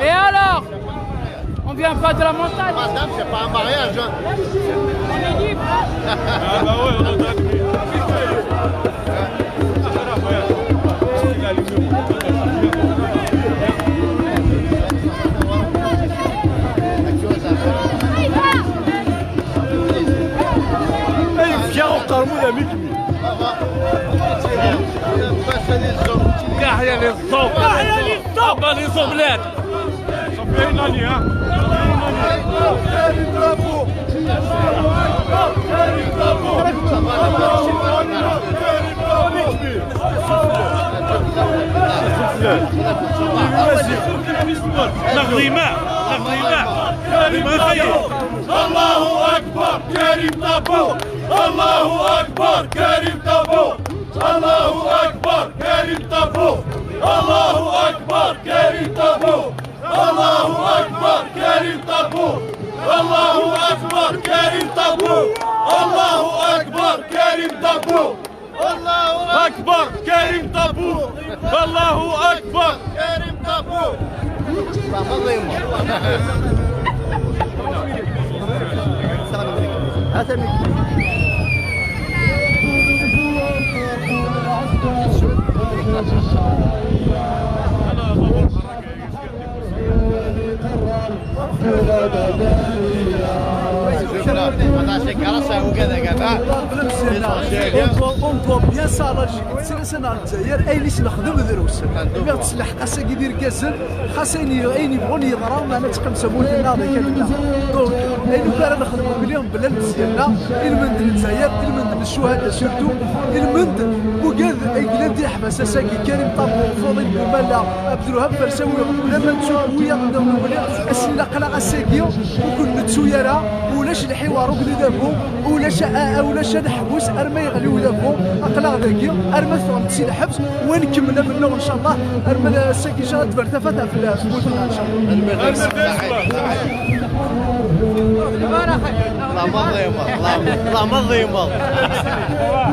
Et alors? On vient pas de la montagne. Madame, c'est pas un mariage. Hein. On est libre. Ah bah ouais, on a تحيا للصوت، تحيا للصوت، لي بلاد صافي année ها. الله اكبر كريم طابو، الله اكبر كريم طابو، الله اكبر كريم طابو، الله اكبر كريم طابو، الله اكبر كريم طابو، الله اكبر كريم طابو، الله اكبر كريم طابو، الله اكبر كريم طابو، الله اكبر كريم طابو. On doit bien سا l'Algérie تسلا الجزائر اي ليش نخدم دروس بغيت تسلح قاسا كيدير كازن خاص اين يبغون يضرا معنا تقم سموتنا هذا كامل. donc اين كان نخدموا بليهم بلا مزيانه المند الجزائر المند الشهداء surtout المند بوكاد اي قلان دي حبس ساكي كريم طابو فضيل بومالا عبد الوهاب فرساوي ولا ما نتسوق ويا بلي اسئلة قلا اساكيو وكل نتسويرا ولاش الحوار وكذا دابو ولاش نحبس ارما يغليو دابو اقلا ذاكي ارما ثم تسي الحبس ونكمل منه ان شاء الله ارما ساكي ان شاء الله تبرتفاتها في الموتنا ان شاء الله. لا مضي لا مضي مضي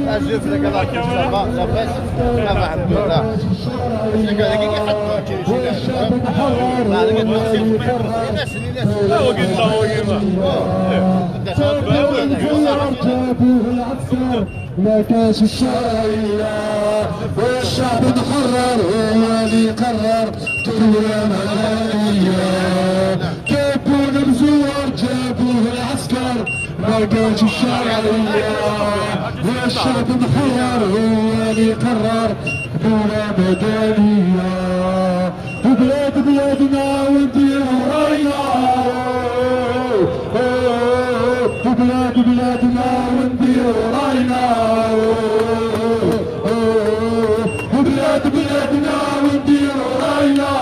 اشوف لك الله لاباس الحمد لله. ما كاش الشرعية والشعب محرر هو اللي قرر دولة مدنية. كابون مزور جابوه العسكر ما كاش الشرعية والشعب محرر هو اللي قرر دولة مدنية. وبلاد بلادنا ونديرو راينا، وبلاد بلادنا ونديرو راينا، وبلاد بلادنا ونديرو راينا،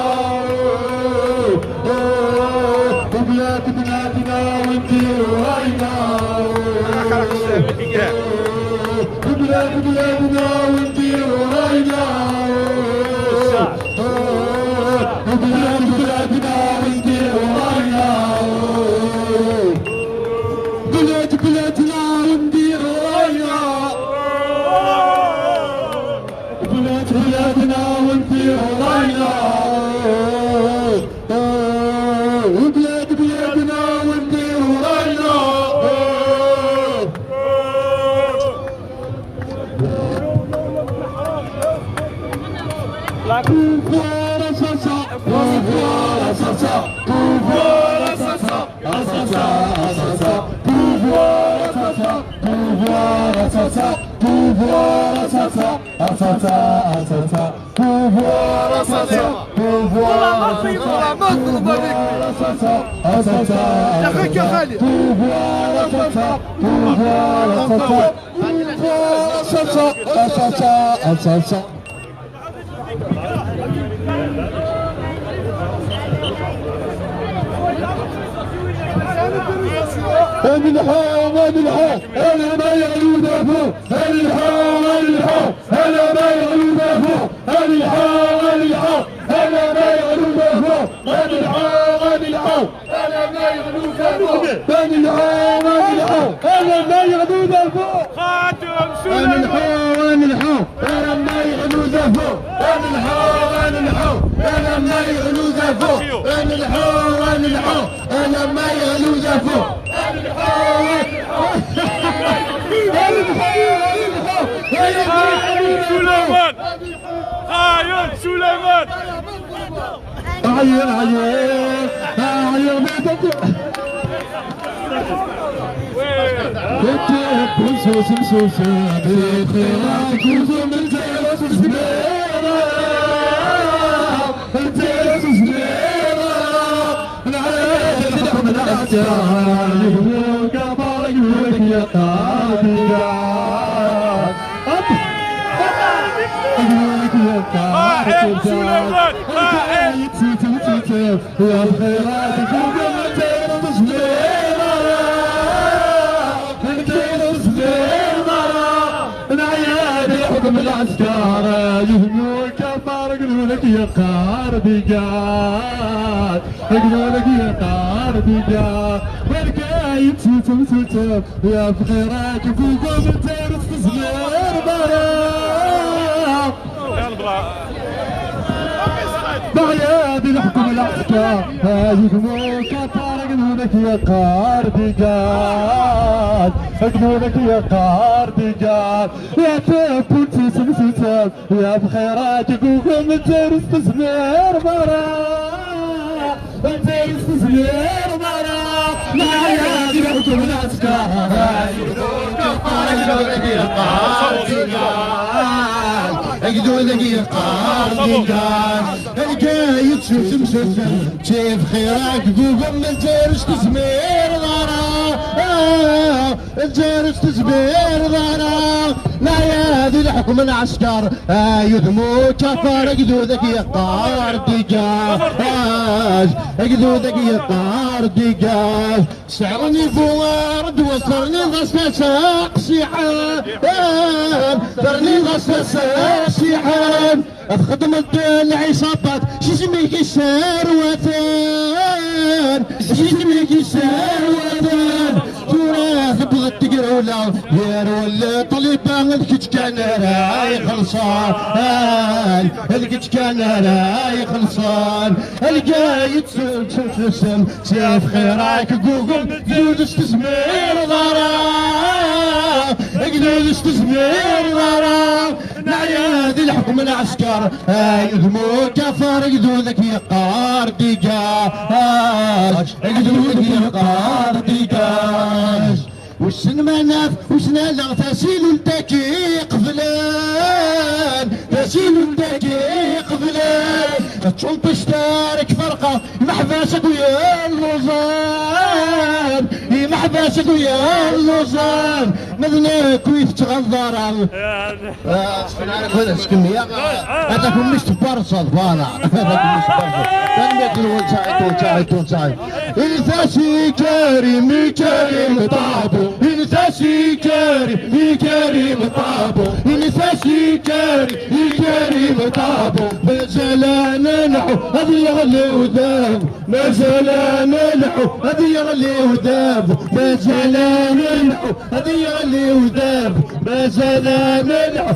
وبلاد بلادنا ونديرو راينا، وبلاد بلادنا ونديرو راينا، وبلاد بلادنا ونديرو راينا، بلاد بلادنا ونديرو راينا، بلاد بلادنا ونديرو راينا، وبلاد بلادنا ونديرو راينا. Pouvoir assassin, pouvoir assassin, pouvoir assassin, assassin, assassin, pouvoir assassin, pouvoir assassin, pouvoir assassin, assassin, assassin, pouvoir assassin, pouvoir assassin, assassin, pouvoir assassin, pouvoir assassin, pouvoir assassin, assassin, assassin. الحو الحو انا ما يغلو دافو، الحو الحو انا ما يغلو دافو، الحو الحو انا ما يغلو دافو، الحو الحو انا ما يغلو دافو، الحو الحو انا ما يغلو دافو، الحو الحو انا ما يغلو دافو، الحو الحو انا ما يغلو دافو، الحو الحو انا ما يغلو دافو. سليمان عيون سليمان عيون عيون عيون سليمان يا الخيرات حكم العسكر يهموك كفار قالوا لك يا قارديجان، قالوا لك يا قارديجان، والكاين تسوتم سوتم يا بخيرات فوقهم تارس تصغير برا بعياد الحكم العسكر يهموك كفار قالوا لك يا قارديجان، قالوا لك يا قارديجان، يا تبون تسم سوتم يا بخيراتك وقوم ترس تزمير برا، ترس تزمير برا، لا يا الحكم العسكر القايد شوف كيف خيرك قوم من جرش تزمير ضرا الجرش تزمير ضرا لا يا ذي الحكم العسكر يذمو كفر قدودك يقار دقاج قدودك يقار دقاج سعرني فوارد وصرني غساساق سيحان ثرني غساساق سيحان خدمة العصابات شي سميك السروتان شي سميك السروتان تراث بغت تقرولا يا ولا طليبان الكتش كان راي خلصان الكتش كان راي خلصان القايد سم سيف خيراك قوقم قدود تزمير ضرا قدود تزمير ضرا نعيا ذي الحكم العسكر يذمو كفر قدودك يقار دقاج قدودك يقار دقاج وشن مناف وشنا لغ تسيل التكي قفلان تسيل التكي قفلان تشوف تشتارك فرقة محباسك ويا اللوزان محباسك ويا اللوزان مذناك ويتغذر هذاك مش تبرصد فوالا هذاك مش تبرصد تنمية الوجه إنساسي كريم كريم طابو إنساسي كريم كريم طابو إنساسي كريم كريم طابو مازال نلحو هذه يغلي وذاب مازال نلحو هذه يغلي وذاب مازال نلحو هذه يغلي وذاب مازال نلحو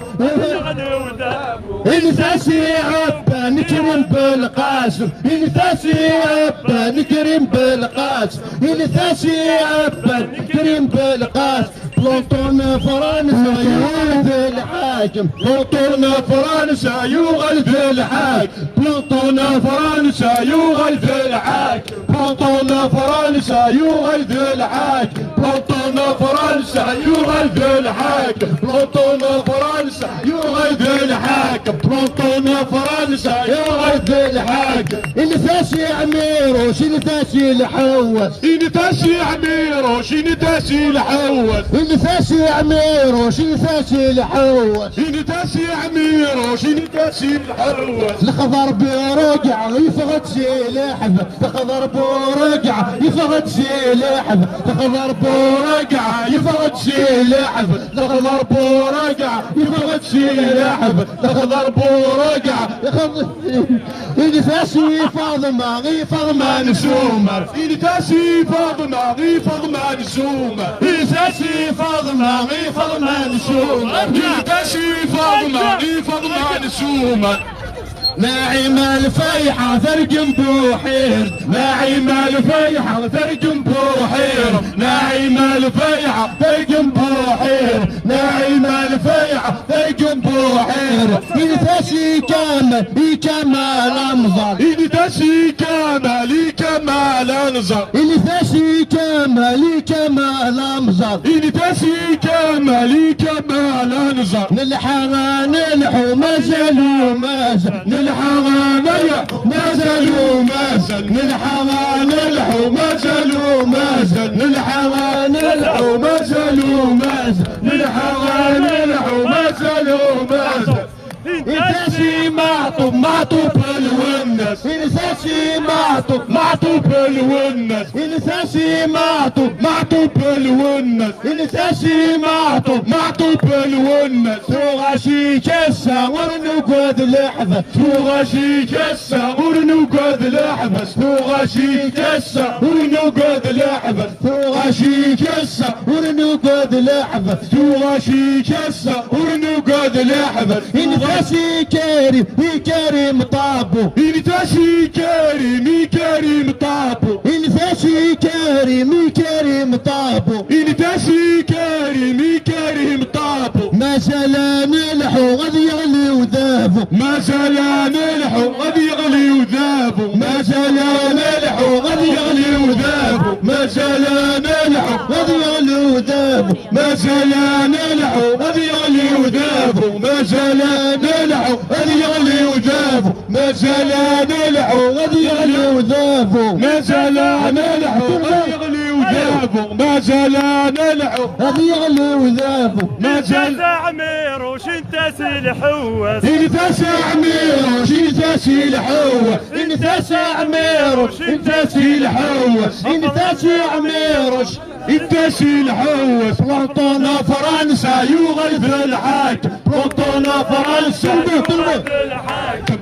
إنساسي عبا نكرم بالقاسم إنساسي عبا نكرم بالقاسم إنساسي عبا نكرم بالقاسم بلونطون فرنسا يغلب الحاكم بلونطون فرنسا يغلب الحاكم بلونطون فرنسا يغلب الحاكم بلونطون فرنسا يغلب الحاكم بلونطون فرنسا يغلب الحاكم بلونطون فرنسا يغلب الحاكم بلونطون فرنسا يغلب الحاكم إنساسي عميروش إنساسي الحوس إنساسي عميروش إنساسي الحوس إنساسي عميروش إنساسي الحوس إنساسي عميروش إنساسي الحوس الخضر بيرجع يفقد سلاح الخضر بورجع يفقد سلاح الخضر بورجع يفقد سلاح الخضر بورجع يفقد سلاح الخضر بورجع إنساسي فاطمة غي فاطمة نسومر إنساسي فاطمة غي فاطمة نسومر إنساسي فاطمة غي فاطمة نسومر إنساسي فاطمة غي فاطمة نسومر ناعمة الفيحة ثرجم بوحير ناعمة الفيحة ثرجم بوحير ناعمة الفيحة ثرجم بوحير ناعمة الفيحة ثرجم بوحير إنساسي كامل كمال أمزر إنساسي كامل كمال أنزر إنساسي كامل كمال أمزر إنساسي كامل كمال أنزر نلحق نلحو ما زالوا ما زال نلحق نلحو ما زالوا ما زال نلحق نلحو ما زالوا ما زال نلحق نلحو ما زالوا ما زال نلحق نلحو ما زالوا ما زال إنساسي معطوب معطوب الونس إنساسي معطوب معطوب الونس إنساسي معطوب معطوب الونس إنساسي معطوب معطوب الونس تغاشي كسا ورنقود لحظة تغاشي كسا ورنقود لحبس تغاشي كسا ورنقود لحبس تغاشي كسا ورنقود لحظة تغاشي كسا ورنقود لحبس إنساسي كريم كريم طابو إنساسي كريم كريم طابو إنساسي كريم كريم طابو إنساسي كريم كريم طابو ما زال نلحو غادي يغلي وذابو ما زال نلحو غادي يغلي وذابو ما زال نلحو غادي يغلي وذابو ما مازال نلحو غادي يغلو ذابو، مازال نلحو غادي يغلي وذابو، مازال نلحو غادي يغلي وذابو، مازال نلحو غادي يغلي وذابو، مازال نلحو غادي يغلي وذابو، مازال نلحو غادي يغلي وذابو، مازال عميروش انت سيلحوس، انت سعميروش انت سيلحوس، انت سعميروش انت سيلحوس، انت سعميروش انت سيلحوس. بلانطونا فرنسا يغل في الحاكم، بلانطونا فرنسا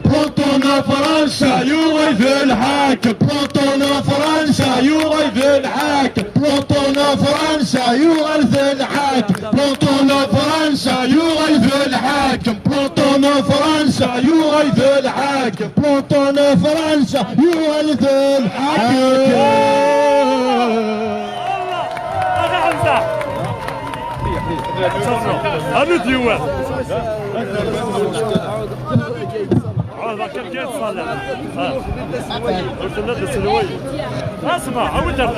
بلانطونا فرنسا يغل في الحاكم، بلانطونا فرنسا يغل في الحاكم، بلانطونا فرنسا يغل في الحاكم، بلانطونا فرنسا يغل في الحاكم، بلانطونا فرنسا يغل في الحاكم، بلانطونا فرنسا يغل في الحاكم. هذا حمزة هذا ديوان اسمع عود عود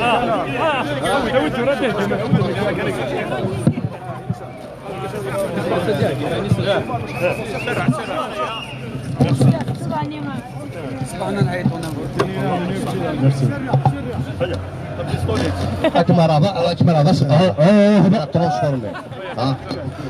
اكمل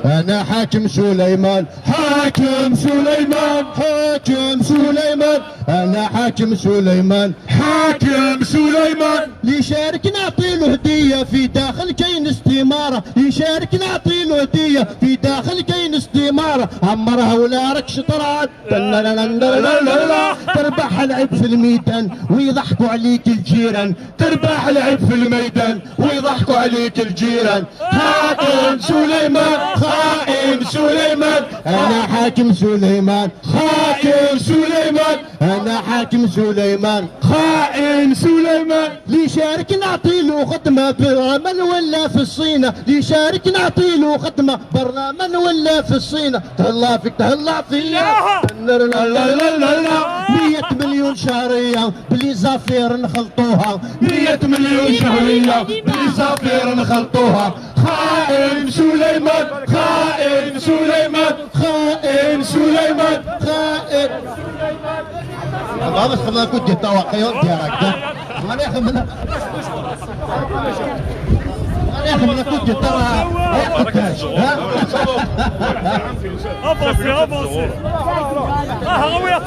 انا حاكم سليمان، حاكم سليمان، حاكم سليمان، انا حاكم سليمان، حاكم سليمان. اللي يشارك نعطي له هديه في داخل كاين استماره، اللي يشارك نعطي له هديه في داخل كاين استماره، عمرها ولا راك شطران، لا لا لا لا لا، تربح العب في الميدان ويضحكوا عليك الجيران، تربح العب في الميدان ويضحكوا عليك الجيران. حاكم سليمان، خائن سليمان، انا حاكم سليمان، خائن سليمان، انا حاكم سليمان، خائن سليمان. اللي يشارك نعطي له خدمة برلمان ولا في الصين، اللي يشارك نعطي له خدمة برلمان ولا في الصين، تهلا فيك تهلا فيا، لا لا لا لا لا، 100 مليون شهرية ب les affaires نخلطوها، 100 مليون شهرية ب les affaires نخلطوها. خائن سليمان، خائن سليمان، خائن سليمان، خائن. هذا خدنا كنت التوقيع ديالك انا خدنا انا خدنا كنت ترى افونسي افونسي اه غويات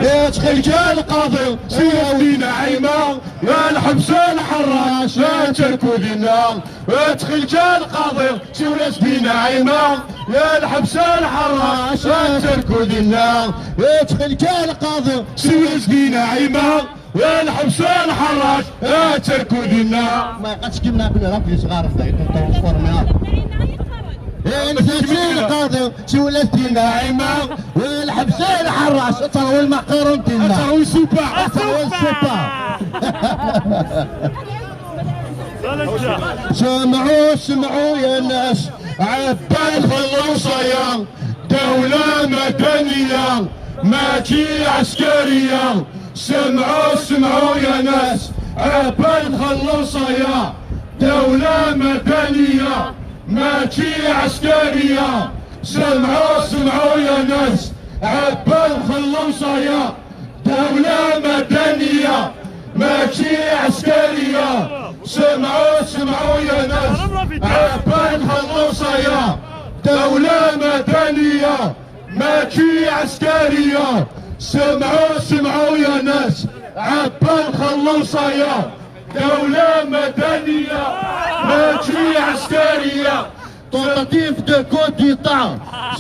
يا تخيل القاضي سيدي نعيمة، يا الحبس الحراش لا تركوا لنا، يا تخيل القاضي سيدي نعيمة، يا الحبس الحراش لا تركوا لنا، يا تخيل القاضي سيدي نعيمة، يا الحبس الحراش لا تركوا لنا. ما يقعدش كيما ناكل راه صغار في ترانسفورمي. انت القاضي سولتي نعيمة، والحبس الحراش تروي المقارون تينا، تروي السوبا، تروي السوبا. سمعوا سمعوا يا ناس، عبان الوصايا، دولة مدنية ماشي عسكرية. سمعوا سمعوا يا ناس، عبان الوصايا، دولة مدنية ماشي عسكرية. سمعوا سمعوا يا ناس، عبان الوصايا، دولة مدنية ماشي عسكرية. سمعوا سمعوا يا ناس، عبان الوصايا، دولة مدنية ماشي عسكرية. سمعوا سمعوا يا ناس، عبان الوصايا، دولة مدنية ماشي عسكرية. tentative de coup d'État.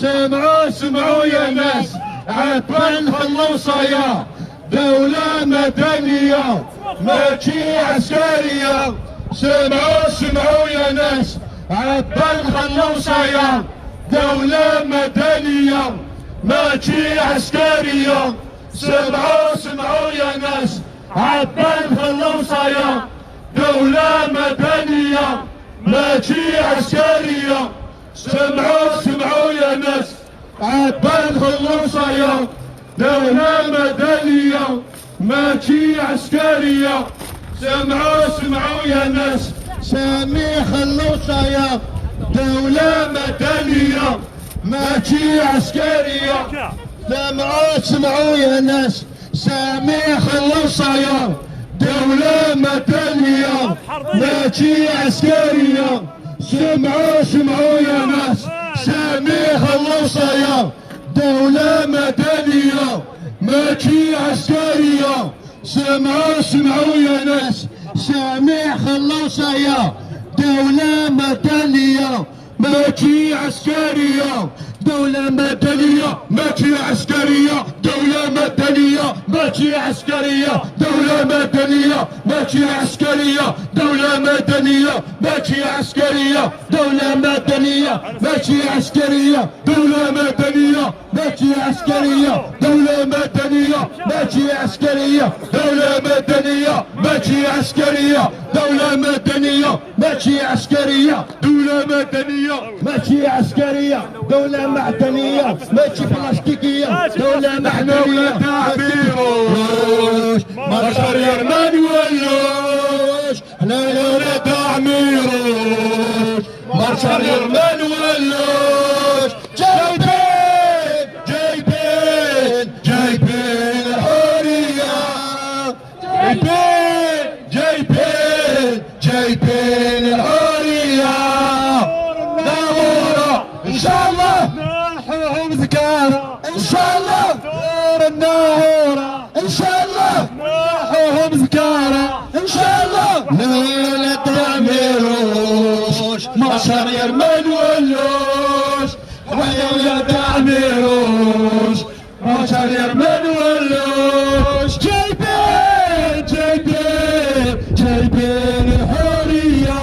سمعوا سمعوا يا ناس، عبان الوصايا، دولة مدنية ماشي عسكرية. سمعوا سمعوا يا ناس، عبان الوصايا، دولة مدنية ماشي عسكرية. سمعوا سمعوا يا ناس، عبان الوصايا، دولة مدنية ماشي عسكرية. سمعوا سمعوا يا ناس، عبان الوصايا، دولة مدنية ماشي عسكرية. سمعوا سمعوا يا ناس، سامي خلوصايا دولة مدنية ماشي عسكرية. سمعوا سمعوا يا ناس، سامي خلوصايا دولة مدنية ماشي عسكرية. سمعوا سمعوا يا ناس، سامي خلوصايا دولة مدنية ماشي عسكرية. سمعوا سمعوا يا ناس، سامي خلوصايا دولة مدنية ماشي عسكرية. دولة مدنية ماشي عسكرية، دولة مدنية ماشي عسكرية، دولة مدنية ماشي عسكرية، دولة مدنية ماشي عسكرية، دولة مدنية ماشي عسكرية، دولة مدنية ماشي عسكرية، دولة مدنية ماشي عسكرية، دولة مدنية ماشي عسكرية، دولة مدنية ماشي عسكرية، دولة مدنية ماشي عسكرية، دولة معدنية ماشي بلاستيكية، دولة معدنية. تعبيروش marche arrière ما نولوش، حنا ولا تعميروش، marche arrière ما نولوش. جايبين جايبين جايبين الحرية، جايبين جايبين جايبين الحرية. دورة إن شاء الله نحوهم زكارة إن شاء الله، دور الناهورة إن شاء الله، نحوهم زكارة إن شاء الله. لا لا تعميروش marche arrière ما نولوش، وحنا ولا تعميروش marche arrière ما نولوش. جايبين جايبين جايبين الحرية،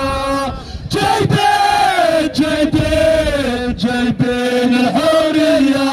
جايبين جايبين جايبين الحرية.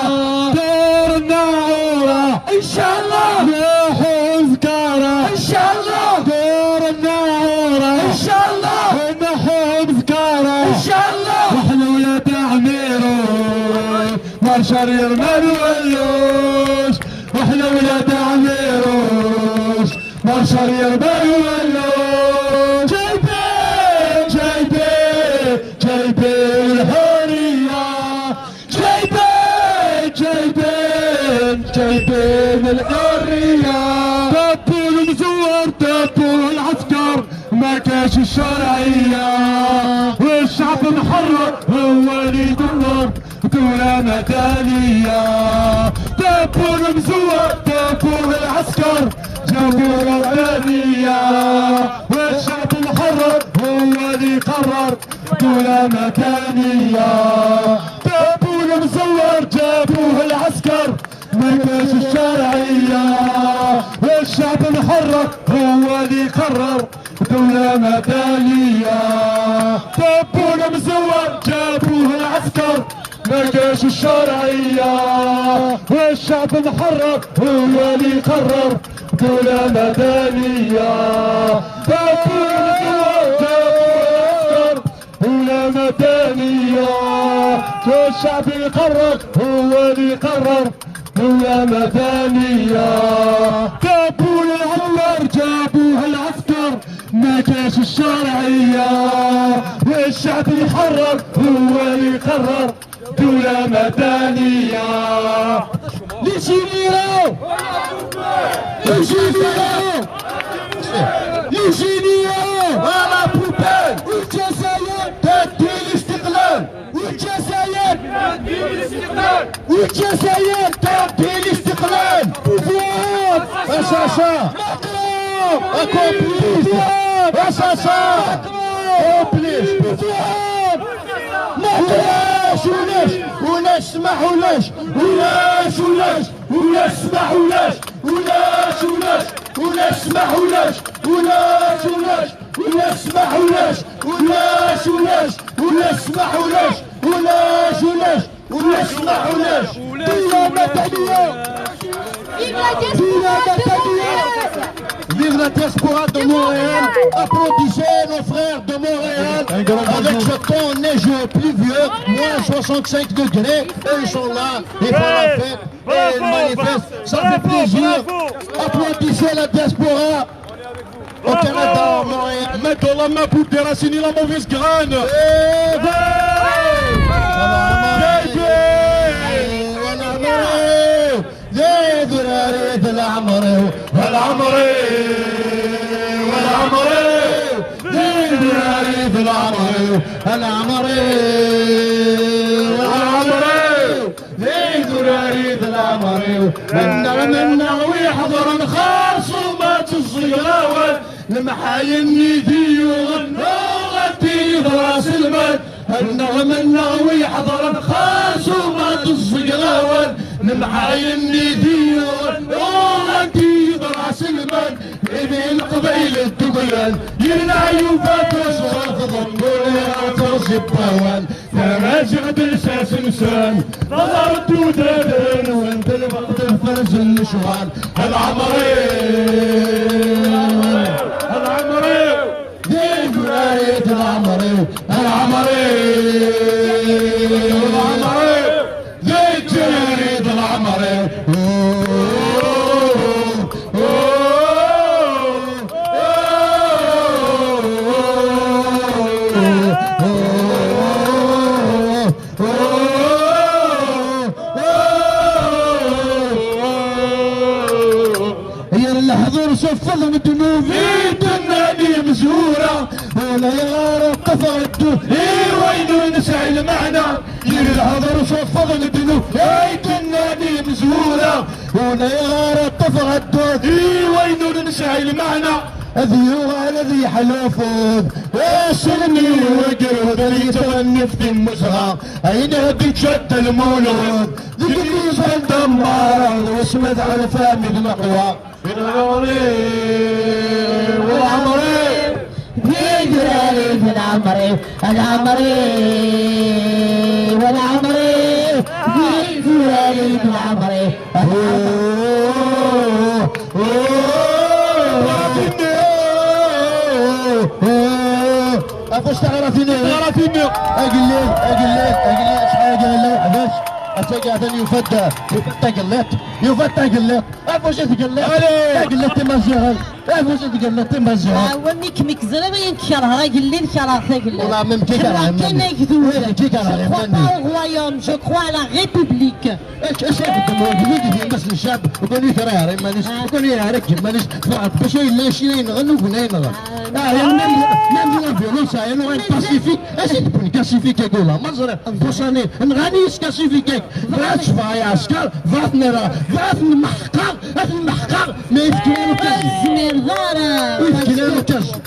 دور الناهورة إن شاء الله، نحو زكارة إن شاء الله، دور الناهورة إن شاء الله، نحو زكارة إن شاء الله. وحنا ولا تعميروش marche arrière ما نولوش، وحنا ولا تعميروش marche arrière ما نولوش. جايبين جايبين جايبين الحرية، جايبين جايبين جايبين الحرية. تبون مزور تبون العسكر ما كاش الشرعية، والشعب محرر هو اللي يدمر دولة مدنية. تبون مزور تبون العسكر جابوا المدنية، والشعب محرر هو اللي قرر دولة مدنية. تبون مزور جابوه العسكر ما كاش الشرعية، والشعب محرر هو اللي قرر دولة مدنية. تبون مزور جابوه العسكر ما كاش الشرعية، والشعب محرر هو اللي قرر دولة مدنية. تبون مزور جابوه العسكر دولة مدنية، والشعب يقرر هو اللي قرر دولة مدنية. تبون العمر جابوه العسكر ما كاش الشرعية، والشعب يحرر هو اللي قرر دولة مدنية. Les généraux، les généraux، les généraux à la poubelle. والجزائر تدي الاستقلال، والجزائر والجزائر تدي الاستقلال. بوفوات assassin complice assassin complice. ولاش ولاش ولاش سمح ولاش ولاش ولاش ولاش سمح ولاش ولاش ولاش ولاش سمح ولاش ولاش ولاش ولاش سمح ولاش ولاش ولاش ولاش سمح ولاش ولاش ولاش ولاش سمح ولاش. دولة مدنية. Vive la diaspora de Montréal! Vive la diaspora de Montréal. Applaudissez nos frères de Montréal avec ce temps neigeux, pluvieux, moins 65 degrés. Eux, ils sont là, ils font la fête et ils manifestent. Ça fait plaisir. Applaudissez la diaspora. au Canada, Montréal. Mettons la main pour déraciner la mauvaise graine. منا ويحضر الخاص وما الصغراوات المحاين يدي وغنى راس المال النغم النغوي حضر الخاص وما الصغراوات المحاين يدي وغنى راس المال يبي القبيل الدقلان يلعيوبات وصغار ضموني ترسي بوان تراجع بالساس نسان نظر الدودان وانت الوقت الفرز النشوان العمري العمري ذي ولاية العمري العمري العمري ذي الجريد العمري. الحضور صفضهم الدنوب النادي مزورة ولا يغار قفر الدو وين نسعي المعنى الحضور صفضهم الدنوب النادي مزورة ولا يغار قفر الدو وين نسعي المعنى ذيوغ الذي حلوفوذ وصلني وقرود اللي تغني في المزرعة أين هديك شد المولود ذيك اللي دمار واسمد على فمي المقوى العمري والعمري في العمري العمري والعمري في العمري. أفوش تعرفيني تعرفيني أقلي أقلي أقلي شحال قال علاش أتاقع يفدى يفدى قلت يفدى قلت أفوش تقلت قلت مزيان أفوش تقلت مزيان وميك ميك زرا ينكرها قلي نكرها تقلت والله ما مكيكرها كان يكذب. Je crois pas au royaume, je crois à la République. ايش يخدم بس الشعب وكان يكره مانيش وكان يعرك مانيش باش لا شي ينغنوا ولا ينغن même la violence يعني غير pacifique اش تكون pacifique يقولها ما بوصاني نغني pacifique بغات شفايا عسكر بغات نرى بغات المحقر هاد المحقر ما يفكروا كاز زمير دارا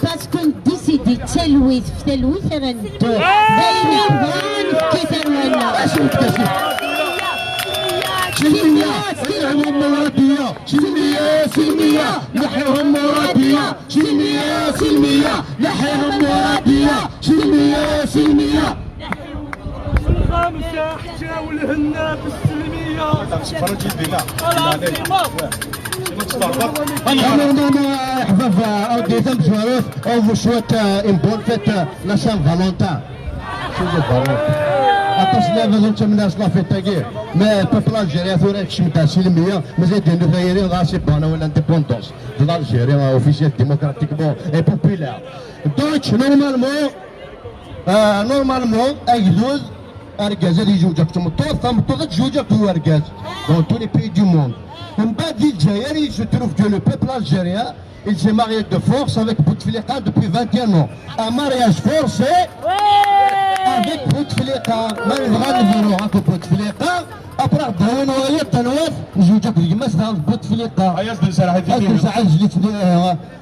parce que décider تلويث في تلويث راه ندو باينين بغا نفكي تلوينا اش تكاسي سلمية نحيهم مرادية سلمية سلمية نحيهم مرادية سلمية سلمية نحيهم مرادية سلمية سلمية. الخامسة حتى والهنا في السلمية. أنا حفاف أودي ثم on vous souhaite une bonne fête la Saint-Valentin. أتصل بذلك من الناس لا في التغيير mais peuple algérien ثورة كشمتها سلمية مازال دير ثايرين راسي بانا ولا indépendance de l'Algérie officielle démocratiquement et populaire. Donc normalement normalement أجدود أرجاز اللي يجوجك تمطوط تمطوط تجوجك هو أرجاز dans tous les pays du monde. من بعد الجزائر il se trouve que le peuple algérien il s'est marié de force avec Bouteflika depuis 21 ans. Un mariage forcé avec Bouteflika. ما نبغى نديرو هاكا بوتفليقة أبرا دهون وهي تنوات نزوجك القماس تاع بوتفليقة. هيا ساعة جليت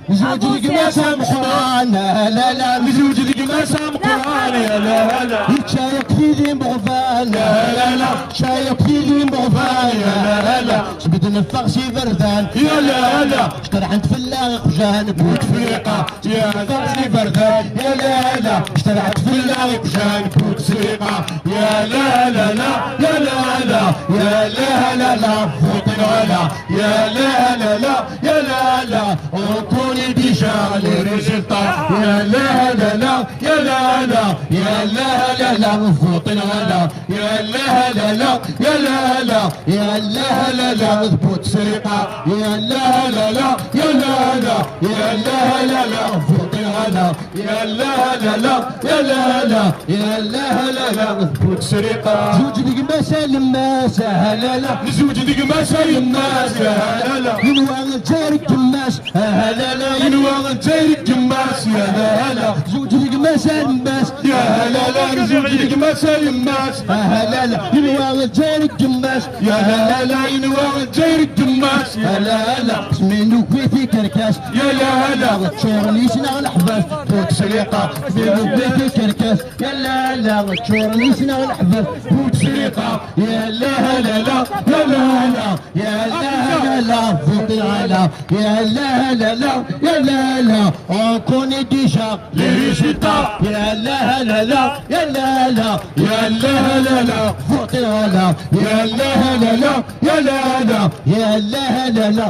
نزوج القماس مقران لا لا نزوج القماس مقران يا لا لا شايق في لي مغفال لا لا لا شايق في لي مغفال لا لا جبد نفغ سي بردان يا لا لا اشترى عند فلاغ وجان بوتفليقة يا سي بردان يا لا لا اشترى عند فلاغ وجان بوتفليقة يا لا لا لا يا لا لا يا لا لا لا فوتي ولا يا لا لا لا يا لا لا on connaît déjà les résultats يا لا لا لا يا لا لا يا لا لا لا فوتي ولا يا لا لا لا يا لا لا يا لا لا لا بوتفليقة يا لا لا لا يا لا لا لا يا لا لا لا votez على يا لا لا لا يا لا لا يا لا لا لا بوتفليقة. زوج ديك ما سالم ما سهل لا. نزوج ديك ما سالم ما سهل لا. ينوى الجاري الجماس هلا لا. ينوى الجاري الجماس يا لا لا. زوج ديك ما سالم ماس يا هلا لا. نزوج ديك ما سالم ماس هلا لا. ينوى الجاري الجماس يا هلا لا. ينوى الجاري الجماس يا لا لا. سمينو في كركاس يا لا لا. تشورني سنا الحباس بوتفليقة. سمينو في كركاس يا لا لا. تشورني سنا الحباس بوتفليقة. يا لا لا لا يا لا لا يا لا لا لا votez على يا لا لا لا يا لا لا. On connaît déjà les résultats. يا لا لا لا يا لا لا يا لا لا لا votez على يا لا لا لا يا لا لا يا لا لا لا.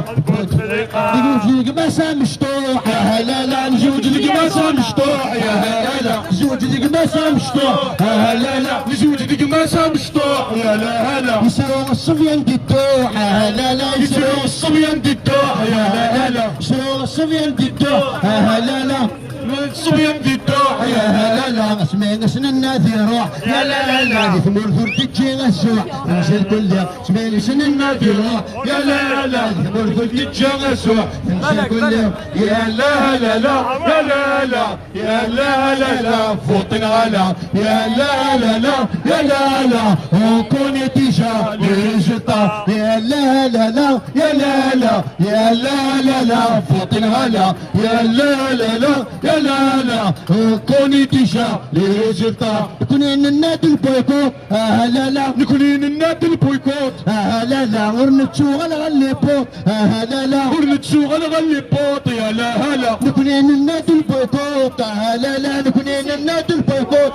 نزوج لك مسا مشطوح يا لا لا. نزوج لك مسا مشطوح يا لا لا. نزوج لك مسا مشطوح يا لا لا. نزوج لك مسا مشطوح يا لا لا. يسرو الصبيان دي الدوح يا لا لا. يسرو الصبيان دي الدوح يا لا لا. يسرو الصبيان دي الدوح يا لا لا. الصبيان دي الدوح يا لا لا. سمعنا سننا في روح يا لا لا لا. ثمور ثور تجي غسوح نزل كل سمعنا سننا في روح يا لا لا. ثمور ثور تجي غسوح نزل كل يا لا لا لا يا لا لا يا لا لا لا votez على يا لا لا لا يا لا لا. On connaît déjà les résultats. يا لا لا لا يا لا لا يا لا لا لا votez على يا لا لا لا يا لا لا. On connaît déjà les résultats. نكون ننادي ال boycott لا لا. نكون ننادي ال boycott لا لا. ورنتشوغل غلي بوط لا لا. ورنتشوغل غلي بوط يا لا هلا. نكون ننادي ال boycott لا لا. نكون ننادي ال boycott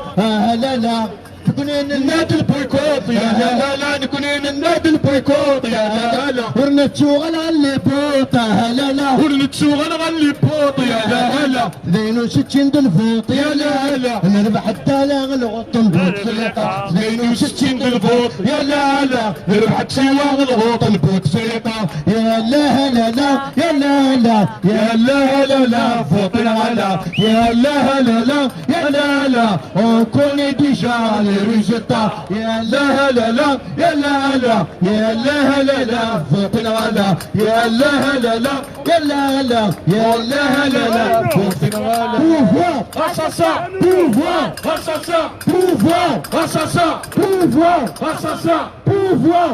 لا لا. نكون ننادي ال boycott يا لا لا. نكون ننادي ال boycott يا لا لا. ورنتشوغل غلي بوط لا لا. ورنتشوغل غلي بوط يا لا لا. 62 دل vote يا لا لا. نربح الدالا الغط بوتفليقة. 62 دل vote يا لا لا. نربح الدالا الغط بوتفليقة. يا لا لا لا يا لا لا يا لا لا لا votez على يا لا لا لا يا لا لا. On connaît déjà les résultats. يا لا لا لا يا لا لا يا لا لا لا votez على يا لا لا لا يا لا لا يا لا لا لا votez على. Pouvoir assassin pouvoir assassin pouvoir assassin pouvoir assassin pouvoir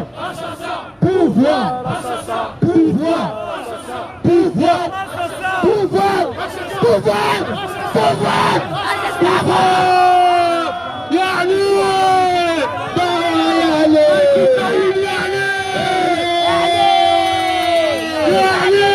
pouvoir pouvoir pouvoir pouvoir pouvoir pouvoir pouvoir. يا علي يا علي يا علي يا علي يا علي.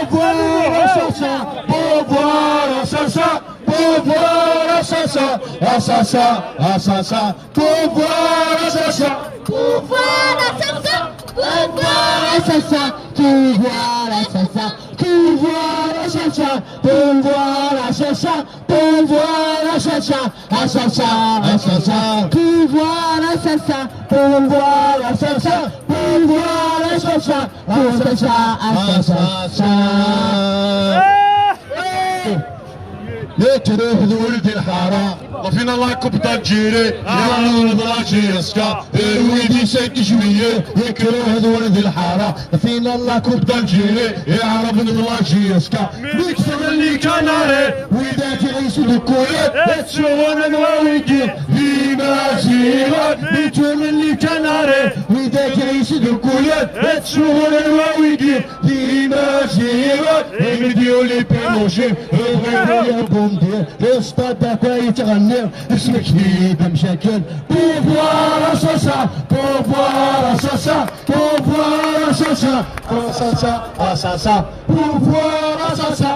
Pouvoir assassin pouvoir assassin pouvoir assassin assassin assassin pouvoir assassin pouvoir assassin pouvoir assassin pouvoir assassin pouvoir assassin pouvoir assassin pouvoir assassin assassin assassin pouvoir assassin pouvoir assassin pouvoir assassin assassin assassin. يتروح ولد الحارة وفينا la coupe d'Algérie يا ولد la JSK الويدي cinq juillet. يكره ولد الحارة فينا la coupe d'Algérie يا عرب la JSK بيكسر les canaris وإذا تعيش الكولات تشوفون الواويكي ديما زيرات بيتون les canaris وإذا تعيش الكولات تشوفون الواويكي ديما زيرات يمديو لي بينوشي بومدير الاسطاد يتغني اسمك في بمشاكل pouvoir assassin pouvoir assassin pouvoir assassin assassin assassin pouvoir assassin.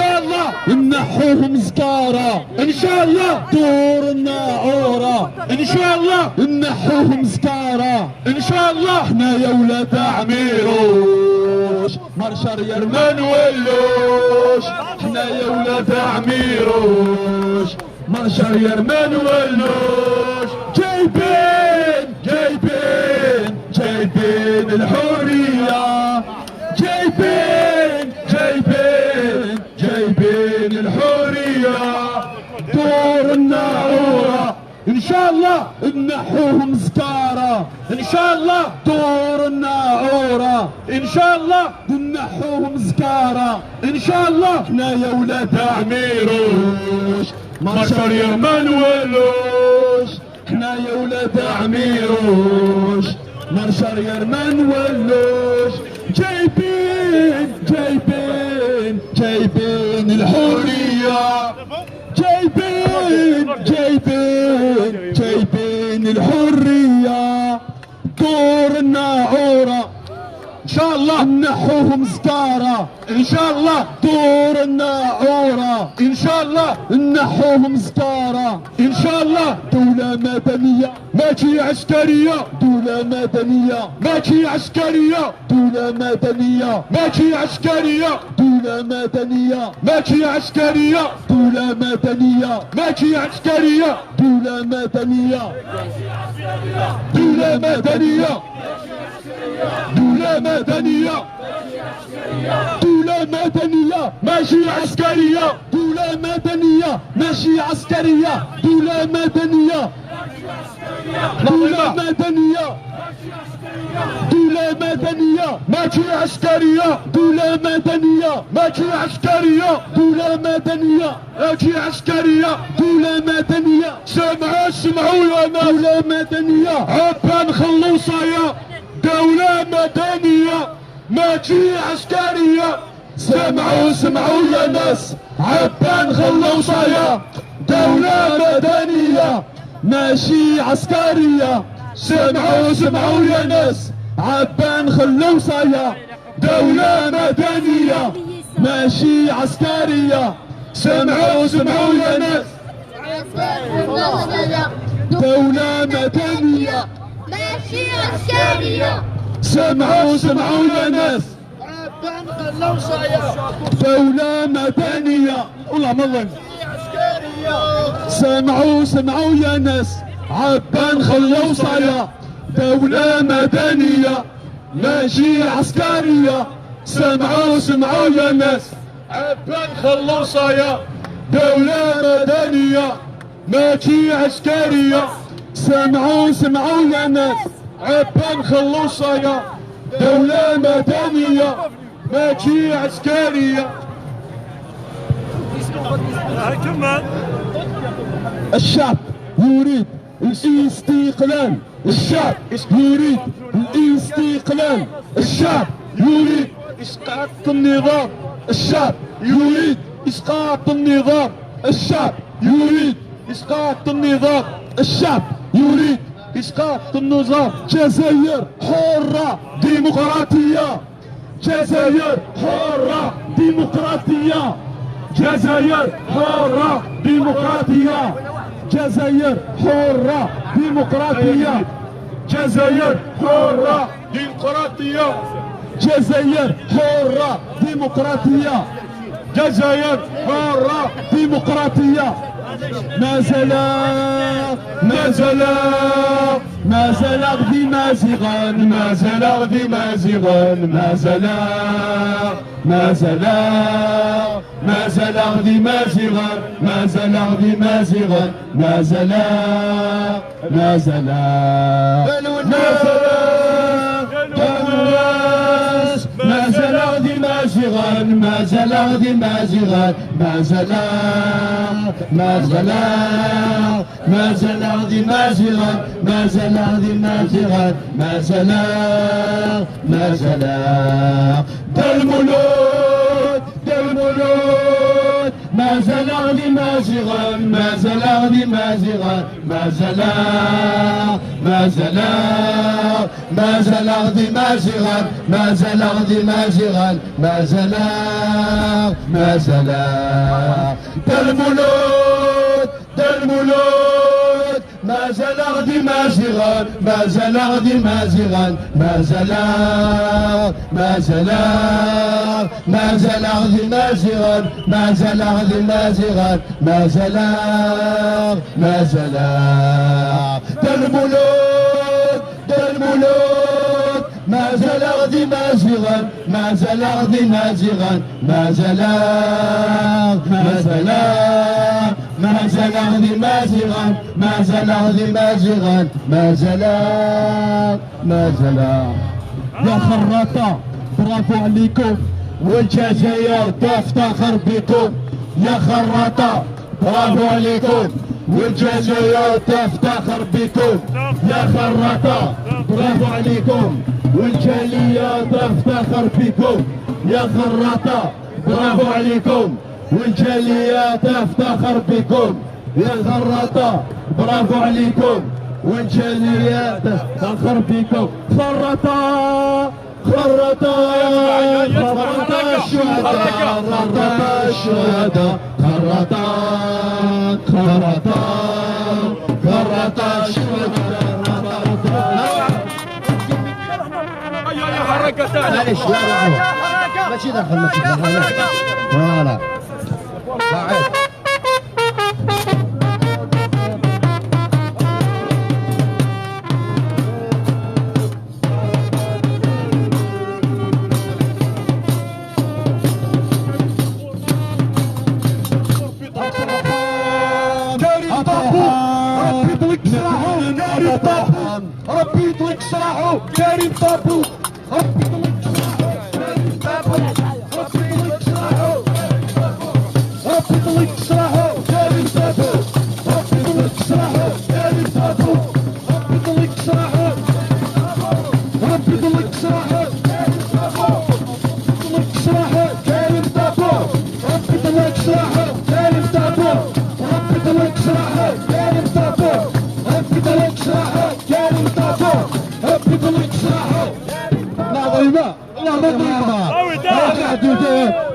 شاء الله نحوهم زكارة ان شاء الله دور الناعورة ان شاء الله نحوهم زكارة ان شاء الله. حنا يا ولاد عميروش marche arrière ما نولوش، حنا يا ولاد عميروش marche arrière ما نولوش. جايبين جايبين جايبين الحرية، جايبين جايبين جايبين الحرية. دور الناعورة ان شاء الله نحوهم زكارة ان شاء الله. دور الناعورة ان شاء الله نحوهم زكارة ان شاء الله. حنا يا ولاد عميروش marche arrière ما نولوش، حنا يا ولاد عميروش marche arrière ما نولوش. جايبين جايبين جايبين الحرية، جايبين جايبين جايبين الحرية. دور الناعورة ان شاء الله نحوهم زكارة ان شاء الله. دور الناعورة ان شاء الله نحوهم زكارة ان شاء الله. دولة مدنية ماشي عسكرية، دولة مدنية ماشي عسكرية، دولة مدنية ماشي عسكرية، دولة مدنية ماشي عسكرية، دولة مدنية ماشي عسكرية، دولة مدنية، دولة مدنية، دولة مدنية، دولة مدنية ماشي عسكرية، دولة مدنية ماشي عسكرية، دولة مدنية، دولة مدنية، دولة مدنية ماشي عسكرية، دولة مدنية ماشي عسكرية، دولة مدنية ماشي عسكرية، دولة مدنية. سمعوا سمعوا يا ناس، دولة مدنية عبان خلوصة، دولة مدنية ماشي عسكرية. سمعوا سمعوا يا ناس، عبان خلوصة، دولة مدنية ماشي عسكرية. سمعوا سمعوا يا ناس، عبان خلوصة، دولة مدنية ماشي عسكرية. سمعوا سمعوا يا ناس، دولة مدنية ماشي عسكرية. سمعوا سمعوا يا ناس، دولة مدنية والله ما سمعوا سمعوا يا ناس، عبان خلوصة، دولة مدنية ماشي عسكرية. سمعوا سمعوا يا ناس، عبان خلوصة، دولة مدنية ماشي عسكرية. سمعوا سمعوا يا ناس، عبان خلوصة، دولة مدنية ماشي عسكرية. الشعب يريد الاستقلال، الشعب يريد الاستقلال، الشعب يريد اسقاط النظام، الشعب يريد اسقاط النظام، الشعب يريد اسقاط النظام، الشعب يريد اسقاط النظام. جزائر حرة ديمقراطية، جزائر حرة ديمقراطية، جزائر حرة ديمقراطية، جزائر حرة ديمقراطية، جزائر حرة ديمقراطية، جزائر حرة ديمقراطية، جزائر حرة ديمقراطية. ما زال ما زال ما زال غدي مازيغان، ما زال غدي مازيغان، ما زال ما زال ما زال غدي مازيغان، ما زال غدي مازيغان، ما زال ما زال ما زال ما زال غدي مازيغان، ما زال غدي مازيغان، ما زال ما زال ما زال غدي مازيغان، ما زال غدي مازيغان، ما زال ما زال. دا المولود دا المولود ما مازال غادي مازيغان مازال غادي مازيغان مازال مازال مازال غادي مازيغان مازال غادي مازيغان مازال مازال المولود المولود مازال غادي مازيغان مازال غادي مازيغان مازال مازال مازال غادي مازيغان مازال غادي مازيغان مازال مازال المولود المولود مازال غادي مازيغان مازال غادي مازيغان مازال مازال مازال غادي مازيغان مازال غادي مازيغان مازال مازال. يا خراطة برافو عليكم والجزائر تفتخر بكم. يا خراطة برافو عليكم والجزائر تفتخر بكم. يا خراطة برافو عليكم والجالية تفتخر بكم. يا خراطة برافو عليكم والجالية تفتخر بكم. يا خراطة برافو عليكم والجالية تفتخر بكم. خراطة خراطة خراطة الشهداء خراطة الشهداء خراطة خراطة خراطة الشهداء. معليش لا لا ماشي داخل ماشي داخل voilà بعد. كريم طابو ربي يطلق سراحو كريم طابو ربي يطلق سراحو كريم طابو ربي يطلق سراحو كريم طابو ربي يطلق سراحو ربي يطلق سراحو كريم طابو ربي يطلق سراحو كريم طابو ربي يطلق سراحو ربي يطلق سراحو يطلق سراحو كريم طابو ربي يطلق سراحو كريم طابو ربي يطلق سراحو كريم طابو ربي يطلق سراحو كريم طابو ربي يطلق سراحو. العظيمة العظيمة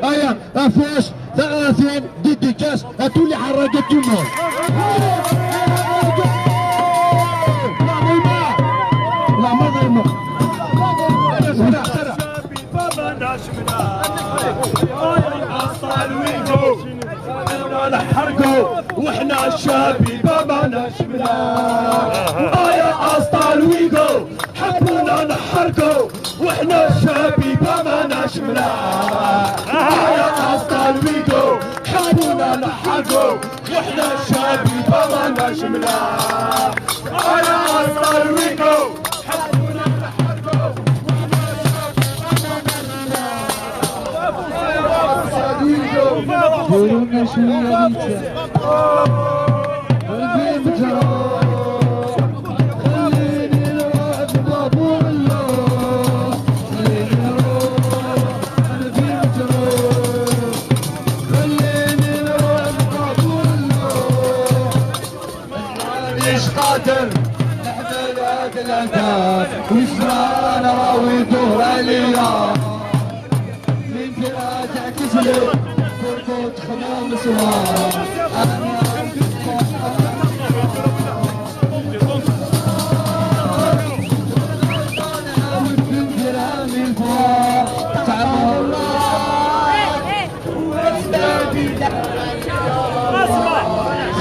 هيا افاش 30 dédicace à tous les حراقة du monde. العظيمة العظيمة نحرقوا وحنا الشبيبة ما نشمنا يا اسطال ويغو حبونا نحرقوا وحنا الشبيبة ما نشمنا يا اسطال ويغو حبونا نحرقوا وحنا الشبيبة ما نشمنا يا اسطال ويغو حبونا نحرقوا ديرونا شوية ريتشا قلبي مجروح خليني نروح ببابور الله خليني نروح قلبي مجروح خليني نروح ببابور الله. مانيش قادر نحمل هاد العذاب والزمان راوي دور عليا من فئة تعكس لي فرقة خمام سوار انا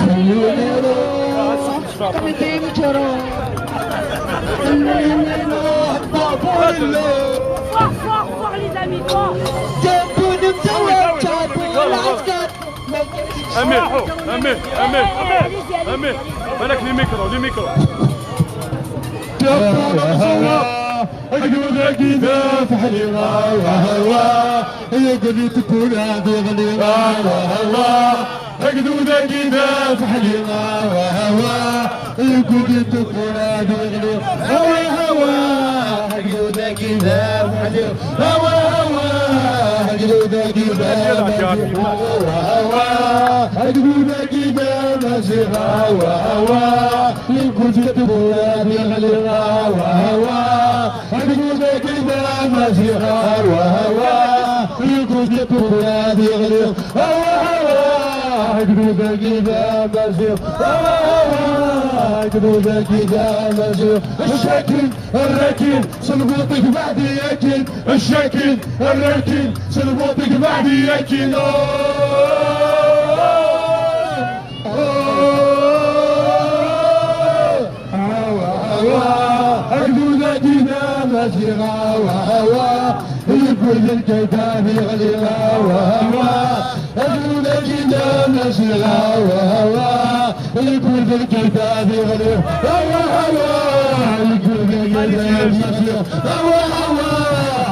خليني نروح قلبي مجروح خليني نروح ببابور الله. Fort, fort, fort les amis, fort. جابون مزور جابون العسكر. امير امير امير امير بالك les micros les micros. قلوبك إذا فحلي هوا يقولي تكون هذه غلي هوا قلوبك إذا فحلي هوا يقولي تكون هذه غلي هوا هوا قلوبك إذا فحلي هوا هوا قلوبك إذا فحلي هوا أقلونا كده مزيغا وهوا يكون في البلاد يغلي وهوا أقلونا كده مزيغا وهوا يكون في البلاد يغلي وهوا أقلونا كده مزيغا وهوا أقلونا كده مزيغا الشاكل الراكن سلبوطك بعد ياكل الشاكل الراكن سلبوطك بعد ياكل أقلونا كده مزيغا وهوا الكل الكتاب يغلي وهوا أقلونا كده مزيغا وهوا الكل الكتاب يغلي وهوا الكل الكتاب مزيغا وهوا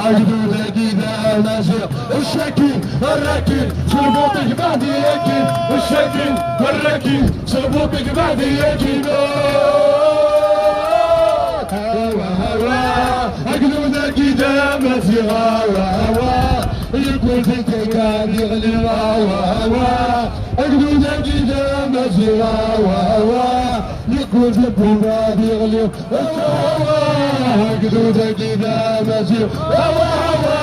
أقلونا كده مزيغا الشاكل الراكن سلبوطك بعد ياكل الشاكل الراكن سلبوطك بعد ياكل هوا هوا أقلونا كده مزيغا وهوا الكل في الكيكان يغلي وهوا أقلونا كده مزيغا وهوا الكل في البلاد يغلي وهوا أقلونا كده مزيغا وهوا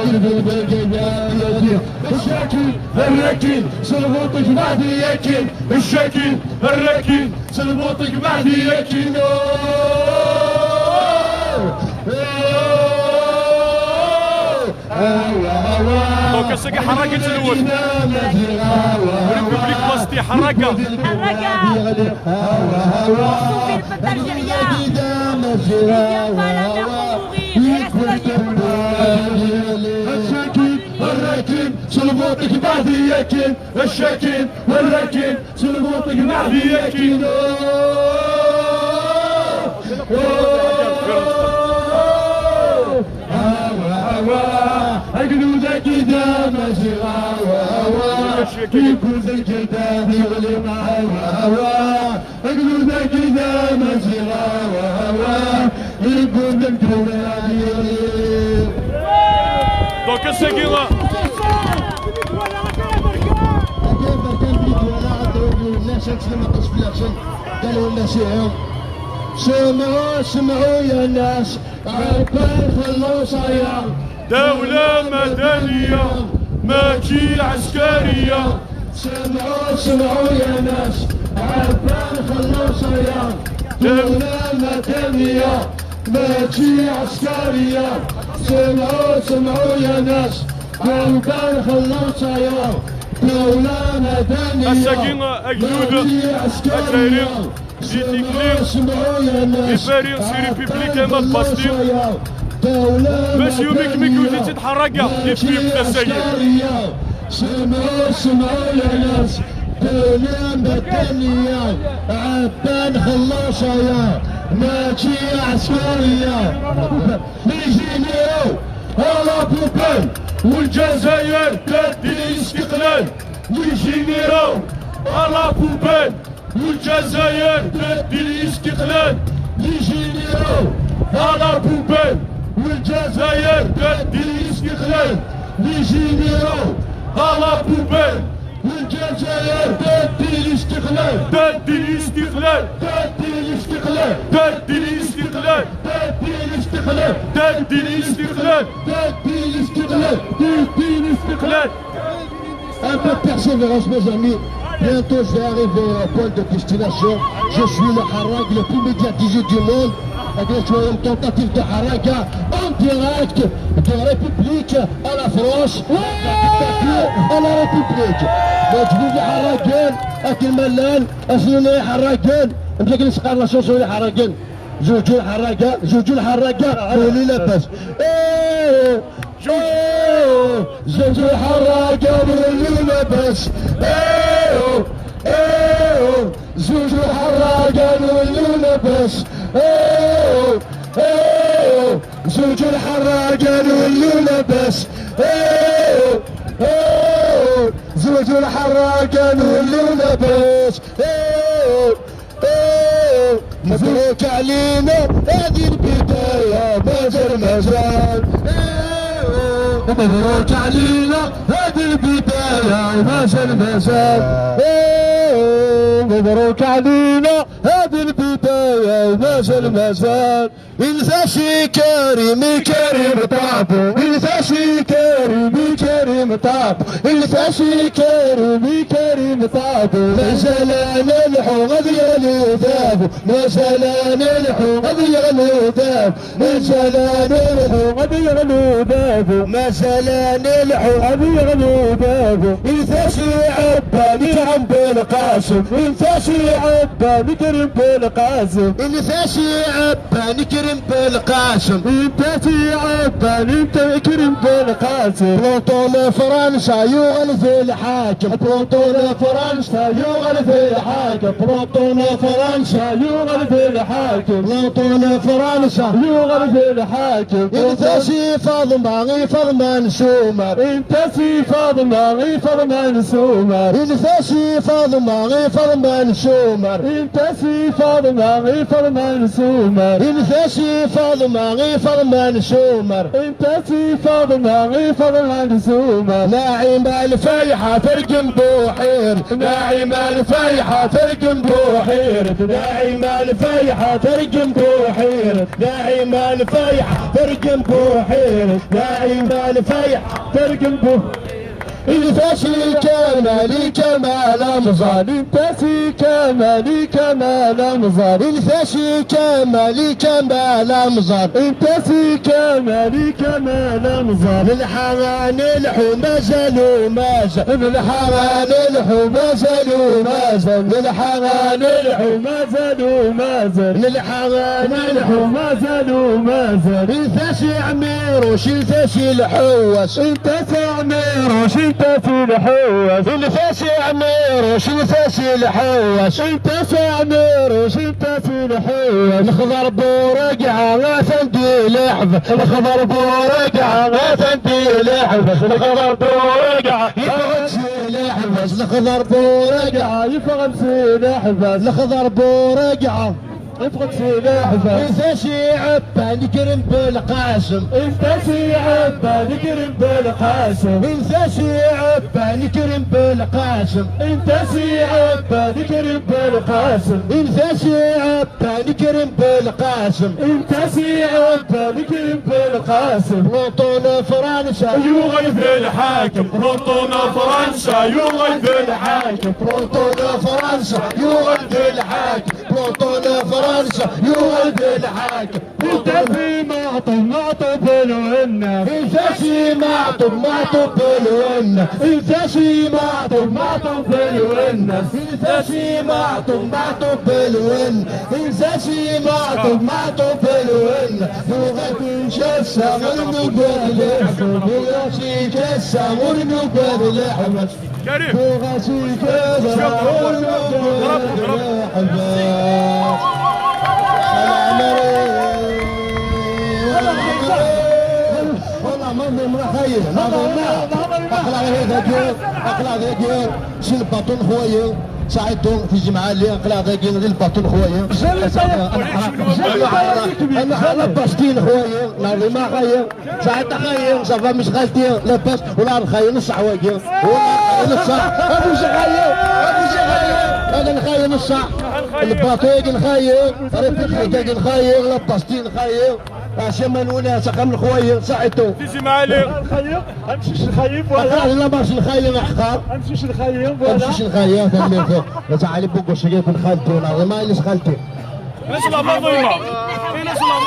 الكل في الكيكان يغلي الشاكل الراكن سلبوطك بعد ياكل الشاكل الراكن سلبوطك بعد ياكل donc الساقي حركة الاول République Bastille حركة حركة. Sauver le peuple algérien. Il vient pas la mer pour mourir. Il reste là. الشاكل الراكن سلبوطك بعد ياكل الشاكل والراكن سلبوطك بعد ياكل هوا هوا أقلونا كده مزيغا وهوا يكون الكتاب يغلي هوا هوا أقلونا كده مزيغا وهوا يكون الكتاب يغلي donc الساقي سمعوا سمعوا يا ناس عبان خلص يا دولة مدنية ماشي عسكرية سمعوا سمعوا يا ناس عبان خلص يا دولة مدنية ماشي عسكرية سمعوا سمعوا يا ناس عبان خلص يا دولة مدنية الساقين أجدود ماشي عسكرية جيتي سمعوا يا ناس إباري سي ريبوبليكان ما باستي دولة ماشي يوميك ميك وزيد تتحرك ماشي عسكرية سمعوا سمعوا يا ناس دولة مدنية عبان خلاصة يا ماشي عسكرية les généraux à la poubelle والجزائر تدي الاستقلال les généraux à la poubelle والجزائر تدي الاستقلال les généraux à la poubelle والجزائر تدي الاستقلال les généraux à la poubelle والجزائر تدي الاستقلال تدي الاستقلال تدي الاستقلال تدي الاستقلال تدي الاستقلال تدي الاستقلال تدي الاستقلال تدي الاستقلال Un peu de persévérance, mes amis. Bientôt, je vais arriver au point de destination. Je suis le harag le plus médiatisé du monde. Avec une tentative de haraga en direct de République à la France. À la République. Donc, je vous dis haragan, أكل ملان، أسنوني حراقان، نبدا نسقى la chanson حراقان. زوجو الحراقة، زوجو الحراقة، ولي لاباس. إيه إيه زوجو الحراقة ولي لاباس. إيه إيه زوجو الحراقة ولي لاباس. إيه إيه زوجو الحراقة ولي لاباس. إيه إيه زوجو الحراقة ولي لاباس. إيه إيه مبروك علينا هذه البداية مازال مازال. إيه مبروك علينا هذه البداية ومازال مازال. مبروك علينا هذه البداية ومازال مازال. الفاشي كريم كريم طابو، الفاشي كريم كريم طابو، الفاشي كريم كريم طابو. مازال نلحو غادي يغلو، مازال نلحو غادي يغلو، مازال نلحو غادي يغلو، مازال نلحو غادي يغلو. الفاشي عبا نكرم بالقاسم، الفاشي عبا نكرم بالقاسم، الفاشي عبا نكرم بالقاسم، الفاشي عبا نكرم بالقاسم. بلونطون فرنسا يغل في الحاكم، بلونطون فرنسا يغل في الحاكم، بلونطون فرنسا يغل في الحاكم، بلونطون فرنسا يغل في الحاكم. الفاشي فاطمة فاطمة نسومر، الفاشي فاطمة فاطمة نسومر، الفاشي فاطمة فاطمة نسومر، الفاشي فاطمة فاطمة نسومر، الفاشي فاطمة فاطمة نسومر، الفاشي فاطمة فاطمة نسومر. ناعمة الفايحة ترقم بوحير، ناعمة الفايحة ترقم بوحير، ناعمة الفايحة ترقم بوحير، ناعمة الفايحة ترقم بوحير، ناعمة الفايحة ترقم بوحير. الفاشي كمالي كمال مزال، الفاشي كمالي كمال مزال، الفاشي كمالي كمال مزال، الفاشي كمالي كمال مزال. الحرا نلحو مازالو مازال، الحرا نلحو مازالو مازال، الحرا نلحو مازالو مازال، الحرا نلحو مازالو مازال. الفاشي عميروش الفاشي الحواس، الفاشي عميروش الفاشي الحواس، الفاشي عميروش الفاشي الحواس، الفاشي عميروش الفاشي الحواس. الخضر بورقعة غافندي لحظة، الخضر بورقعة غافندي لحظة، الخضر بورقعة لحظة، الخضر بورقعة يفغم سي لحظة، الخضر بورقعة يفقد سلاح. الفاشي عبا نكرم بالقاسم، الفاشي عبا نكرم بالقاسم، الفاشي عبا نكرم بالقاسم، الفاشي عبا نكرم بالقاسم، الفاشي عبا نكرم بالقاسم، الفاشي عبا نكرم بالقاسم. بلونطون فرنسا يغل في الحاكم، بلونطون فرنسا يغل في الحاكم، بلونطون فرنسا يغل في الحاكم، بلونطون فرنسا يغل في الحاكم. الفاشي معطوب معطوب الونة، الفاشي معطوب معطوب الونة، الفاشي معطوب معطوب الونة، الفاشي معطوب معطوب الونة، الفاشي معطوب معطوب الونة. لغة شاسة غرنو باللحم، لغة شاسة غرنو باللحم، كريم لغة شاسة غرنو باللحم. اقلع ذاك شي الباطون خويا ساعدهم في الجمعة اللي اقلع ذاك الباطون خويا. انا على باستين خويا ناضي ما خايا ساعد خايا صافا مش خالتي لاباس ولا الخايا نص حوايج ولا نص ابو شغايه ابو شغايه هذا الخايا نص الباطيق الخايا ريت الخايا لاباستين الخايا عشان ولا سقم الخويا ساعدتو تيجي معالي الخير امشيش الخيب ولا لا مارش الخيل محقار امشيش الخيب ولا امشيش الخيل ثميت تعالي بوكو شقيق بن خالتي ولا ما ليش خالتي علاش لا مظلمة علاش لا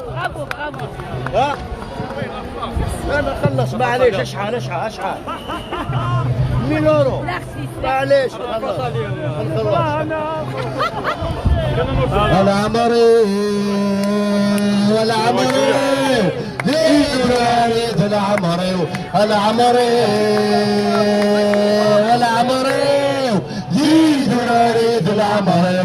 برافو برافو. ها انا خلص معليش. اشحال اشحال اشحال 1000 اورو معليش. العمري العمري ليريد العمري العمري العمري ليريد العمري.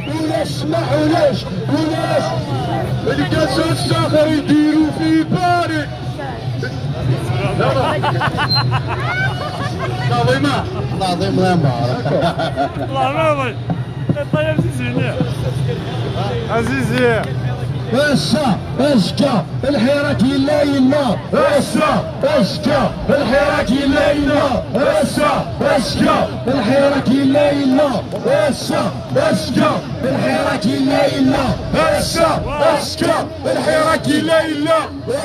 ولاش سمح ولاش ولاش الكاس الصخر يديروا في باري. عظيمة العظيم لا ما الله ما طيب زيزي عزيزي. اسا اسكا الحراك يلا يلا اسا اسكا الحراك يلا يلا اسا اسكا الحراك يلا يلا اسا اسكا الحراك يلا يلا اسا اسكا الحراك يلا يلا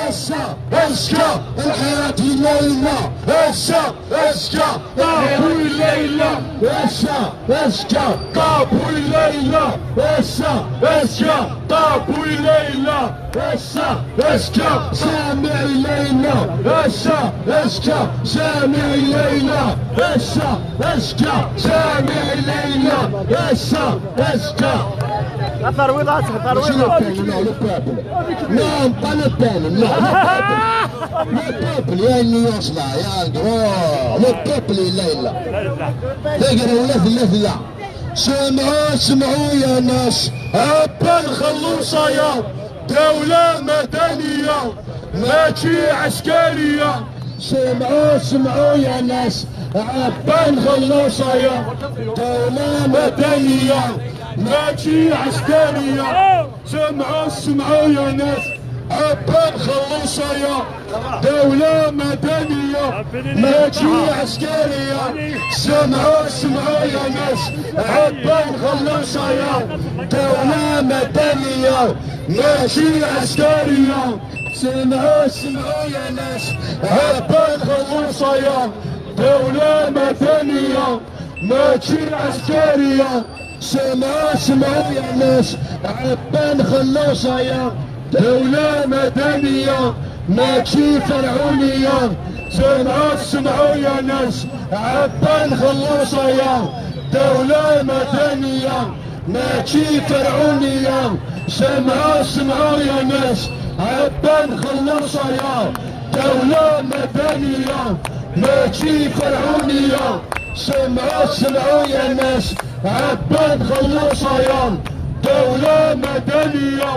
اسا اسكا الحراك يلا يلا اسا اسكا طابو يلا يلا اسا اسكا طابو يلا يلا اسا اسكا طابو يلا يلا اسا اسكا سامع ليلى اسا اسكا سامع ليلى اسا اسكا سامع ليلى اسا اسكا ترويضات ترويضات. Non, le peuple. Non, pas le peuple. Non, le peuple. Le peuple, il y a une nuance là, il y a un grand. Le peuple, il est là. تقرا ولا لا لا. سمعوا سمعوا يا ناس عبان خلوصة يا دولة مدنية ماشي عسكرية. سمعوا سمعوا يا ناس عبان خلوصة يا دولة مدنية ماشي عسكرية. سمعوا سمعوا يا ناس عبان خلوصة يا دولة مدنية ماشي عسكرية. سمعوا سمعوا يا ناس عبان خلوصة يا دولة مدنية ماشي عسكرية. سمعوا سمعوا يا ناس عبان خلوصة يا دولة مدنية ماشي عسكرية. سمعوا سمعوا يا ناس عبان خلوصة يا دولة مدنية ماشي فرعونية. سمعوا سمعوا يا ناس عبان خلوصة يا دولة مدنية ماشي فرعونية. سمعوا سمعوا يا ناس عبان خلوصة يا دولة مدنية ماشي فرعونية. سمعوا سمعوا يا ناس عبان خلوصة يا دولة مدنية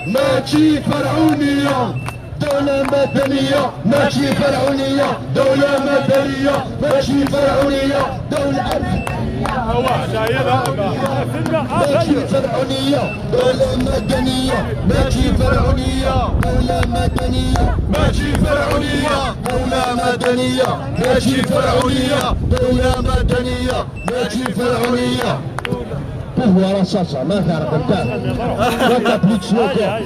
ماشي فرعونية. دولة مدنية ماشي فرعونية دولة مدنية ماشي فرعونية دولة ماشي فرعونية دولة مدنية ماشي فرعونية دولة مدنية ماشي فرعونية دولة مدنية ماشي فرعونية دولة مدنية ماشي فرعونية. Pouvoir assassin, ما تعرف انت ما t'appliques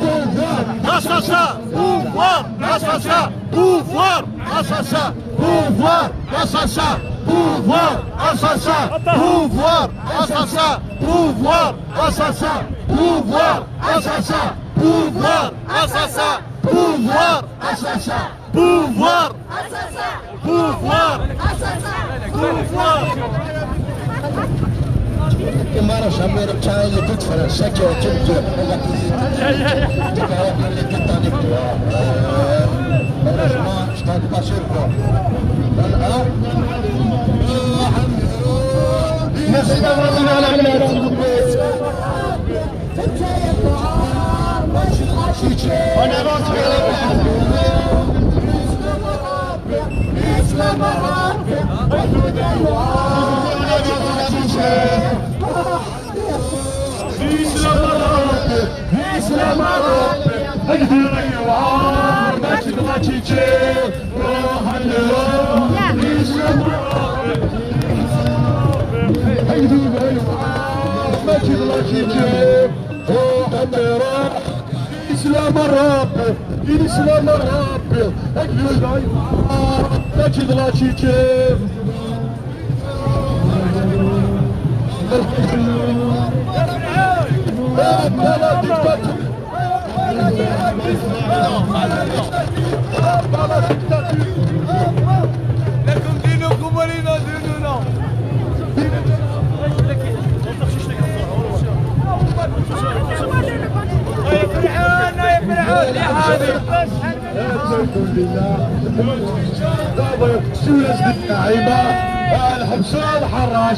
Pouvoir assassin, pouvoir assassin, pouvoir assassin, pouvoir assassin, pouvoir assassin, pouvoir assassin, pouvoir assassin, pouvoir assassin, pouvoir assassin, pouvoir assassin, pouvoir assassin, pouvoir assassin, pouvoir. كما راه jamais اللي كنت فرنسا كنت Malheureusement, je ne pas sûr quoi. Merci d'avoir On avance vers la اسلام الرب اسلام الرب لكم دينكم ولنا ديننا. يا فرعون يا فرعون يا حبيبي. الحبس الحراش.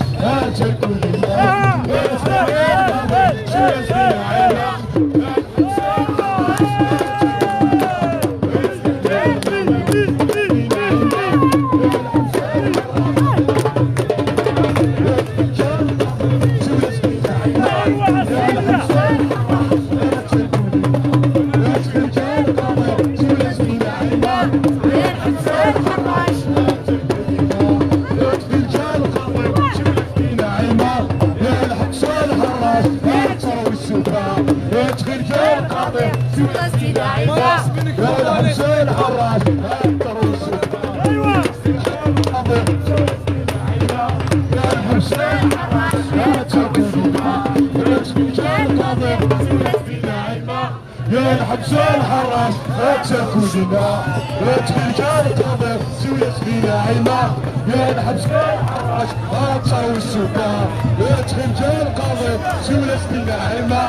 يا الحبس الحراش اتسكوزنا اتخرجان القاضي سوية سفينة عيمة يا الحبس الحراش اتساوي السوكا اتخرجان القاضي سوية سفينة عيمة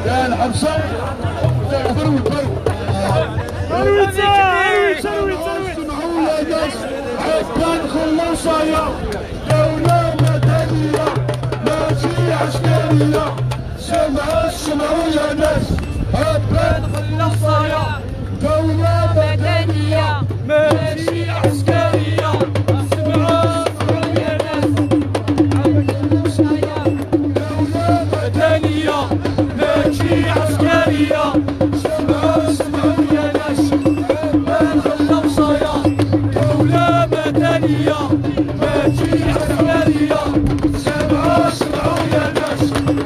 يا الحبس برو برو سمعوا يا ناس عبان خلصايا دولة مدنية ماشي عسكرية سمعوا سمعوا يا ناس عبان خلصايا دولة مدنية ماشي عسكرية سمعوا سمعوا يا ناس خلصايا دولة مدنية ماشي عسكرية سمعوا سمعوا يا ناس عبان خلصايا دولة مدنية ماشي عسكرية سمعوا سمعوا يا ناس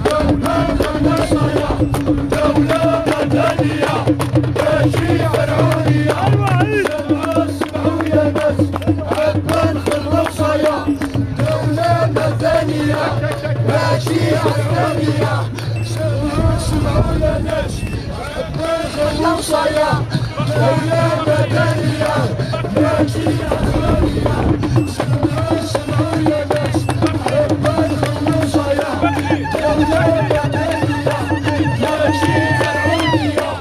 دولة خلصايا دولة مدنية ماشي فرعونية سمعوا سمعوا يا ناس عبان خلصايا دولة مدنية ماشي عسكرية سمعوا سمعوا يا ناس عبان خلصايا دولة مدنية ماشي عسكرية سمعوا سمعوا يا ناس عبان خلصايا دولة مدنية ماشي فرعونية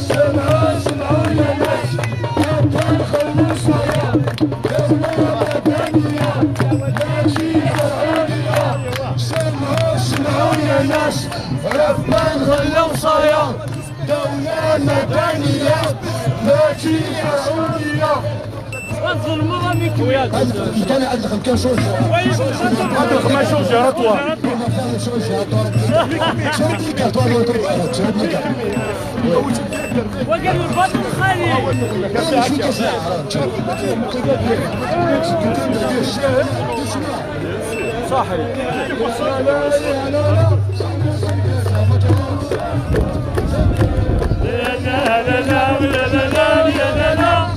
سمعوا سمعوا يا ناس عبان خلصايا دولة مدنية ماشي فرعونية سمعوا سمعوا يا ناس عبان خلصايا دولة مدنية ماشي فرعونية كان عندك كان شوف وقالوا البطل خالي. لا لا لا لا لا لا لا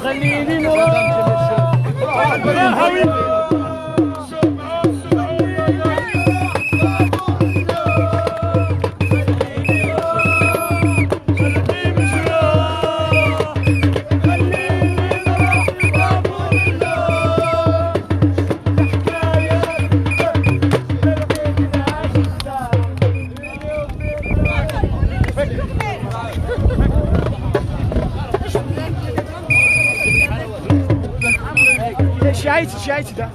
خليني نروح. شعيت ده.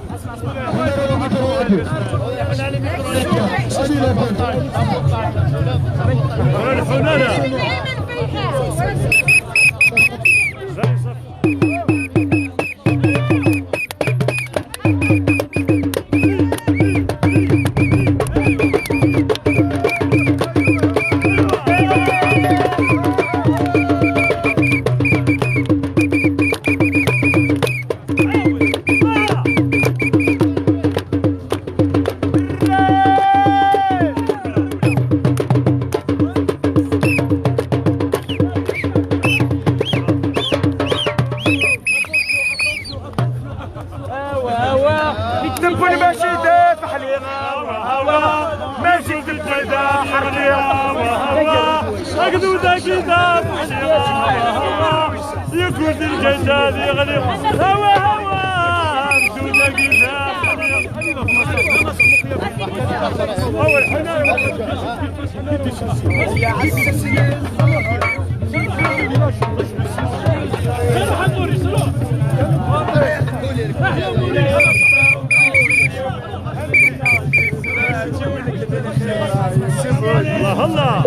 الله الله.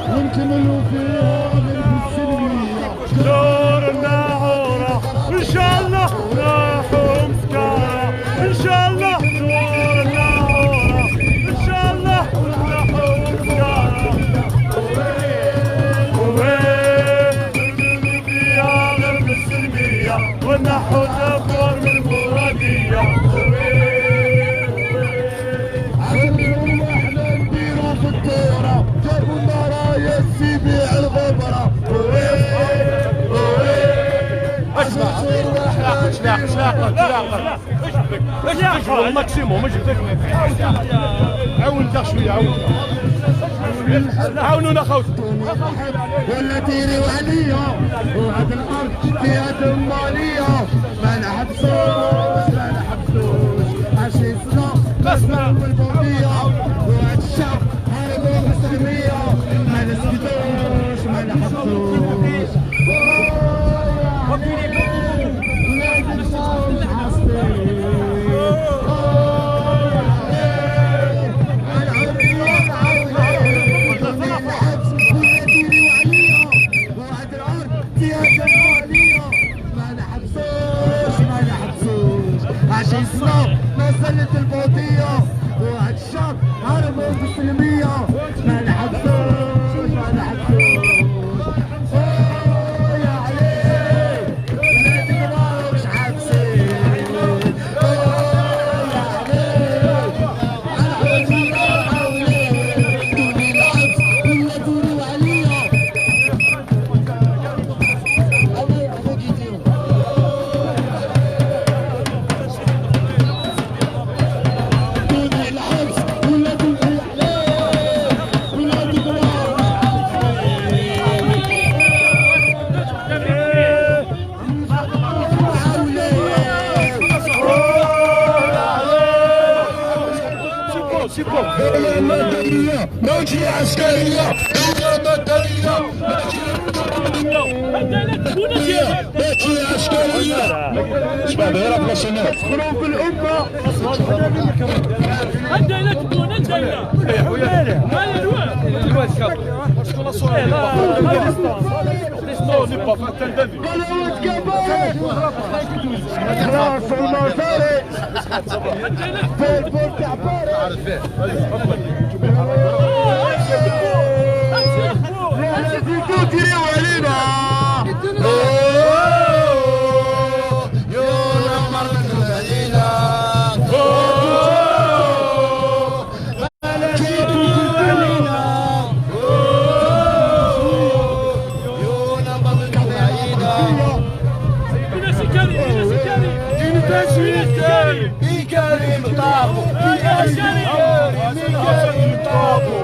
ونكملوا فيها من السلمية دور الناعورة إن شاء الله راحوا مسكارة إن شاء الله دور الناعورة إن شاء الله راحوا مسكارة وين فيها غرب السلمية ونحو دبور من المرادية. احنا نديرو في الدورة جابوا لنا راية السبيع الغبرة. الماكسيموم عاونتا شويه عاونونا خوت ولا تيريو عليا وهاد الارض فيها دماليه ما نحبسوش ما نحبسوش 20 سنه بسمع والبومبيه وهاد الشعب هربوا بالسلميه ما نسكتوش ما نحبسوش. ما البوطية وهاد الشعب هربوا بالسلمية ما نحبسوش ما نحبسوش. c'est bon. دولة مدنية ماشي عسكرية، دولة مدنية ماشي عسكرية. اسمع غير بلاصتنا خروف الأمة. الدولة تكون الدولة. الواد كاب.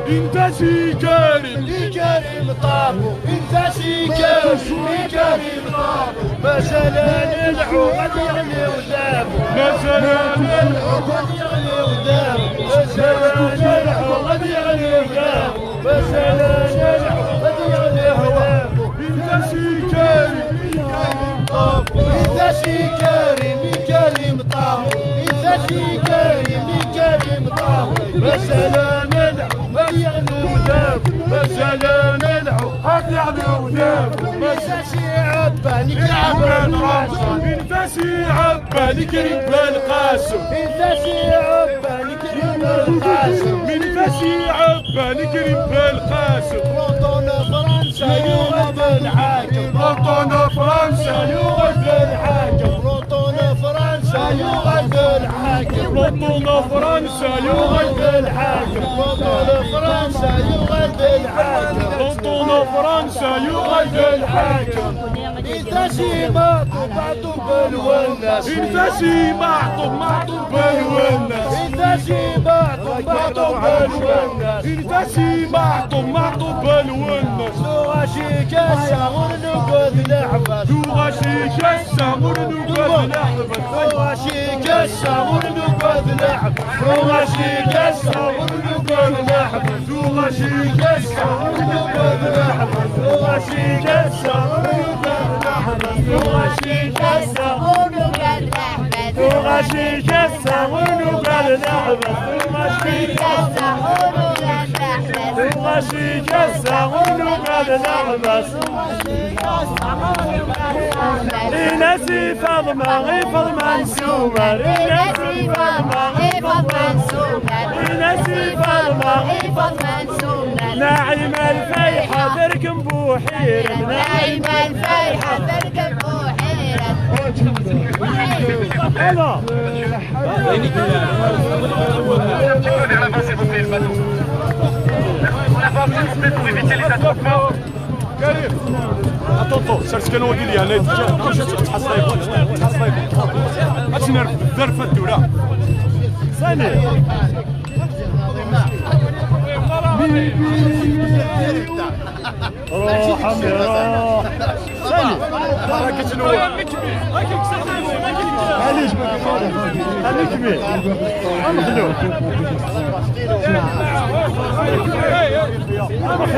انت سي كريم كريم طابو، انت سي كريم كريم طابو، مازال نلعو غادي يغلي ودابو، مازال نلعو غادي يغلي ودابو، مازال نلعو غادي يغلي ودابو، مازال نلعو غادي يغلي ودابو. انت سي كريم طابو، انت سي كريم كريم طابو، انت سي كريم كريم طابو، مازال نلعو غادي يغلي ودابو، مازال نلعو غادي يغلي ودابو. مازال سي عباني كريم القاسم، انت سي عباني كريم القاسم، انت سي عباني كريم القاسم، انت سي عباني كريم القاسم. بلونطونا فرنسا يغلب الحاكم، بلونطونا فرنسا يغلب الحاكم، بلونطونا فرنسا يغلب الحاكم، بلونطونا فرنسا يغلب الحاكم، بلونطونا فرنسا يغلب الحاكم، بلونطونا فرنسا يغلب الحاكم. انت سي معطوب معطوب بالوناس، انت سي معطوب معطوب بالوناس، انت سي معطوب معطوب بالوناس، انت سي معطوب معطوب بالوناس. لغاشي كاسة ونقود نحبس، لغاشي كاسة ونقود نحبس، لغاشي كاسة ونقود نحبس، لغاشي كاسة ونقود نحبس، لغاشي كاسة ونقود نحبس، لغاشي كاسة ونقود نحبس، لغاشي كاسة ونقود نحبس، لغاشي كاسة ونقود نحبس، لغاشي كاسة ونقود نحبس، لغاشي كاسة ونقود نحبس. إناسي فاطمة غي فاطمة نسومر، إناسي فاطمة غي فاطمة نسومر، إناسي فاطمة غي فاطمة نسومر. ناعمة الفايحة تركب بوحيرة، ناعمة الفايحة تركب بوحيرة. هلا كريم اتونطو سيرت كانوا لي انا تحصل تحصل هادشي نرفد الدولة ثاني. روح عمي روح ثاني. معليش خليك كبير مخلوق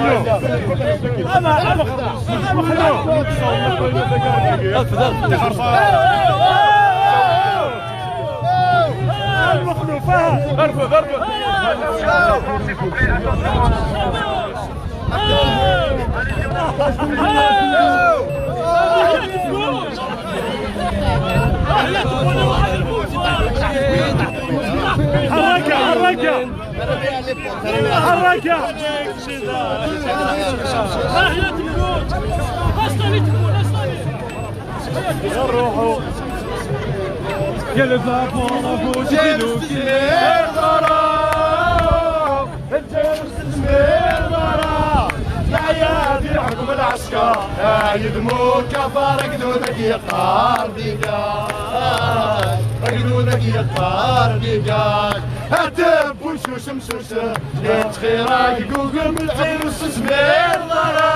مخلوق انا مخلوق. المخلوق فهد ضربه ضربه. حركة حركة حركة. روحوا يا الفافورة فوزيلو كير ضرا الجيش تزمير ضرا يا في حكم العسكر يدمو كفار قدودك يقار ديقاش قدودك يقار ديقاش هتب وشوش مسوس يتخيراك قوقم الجيش تزمير ضرا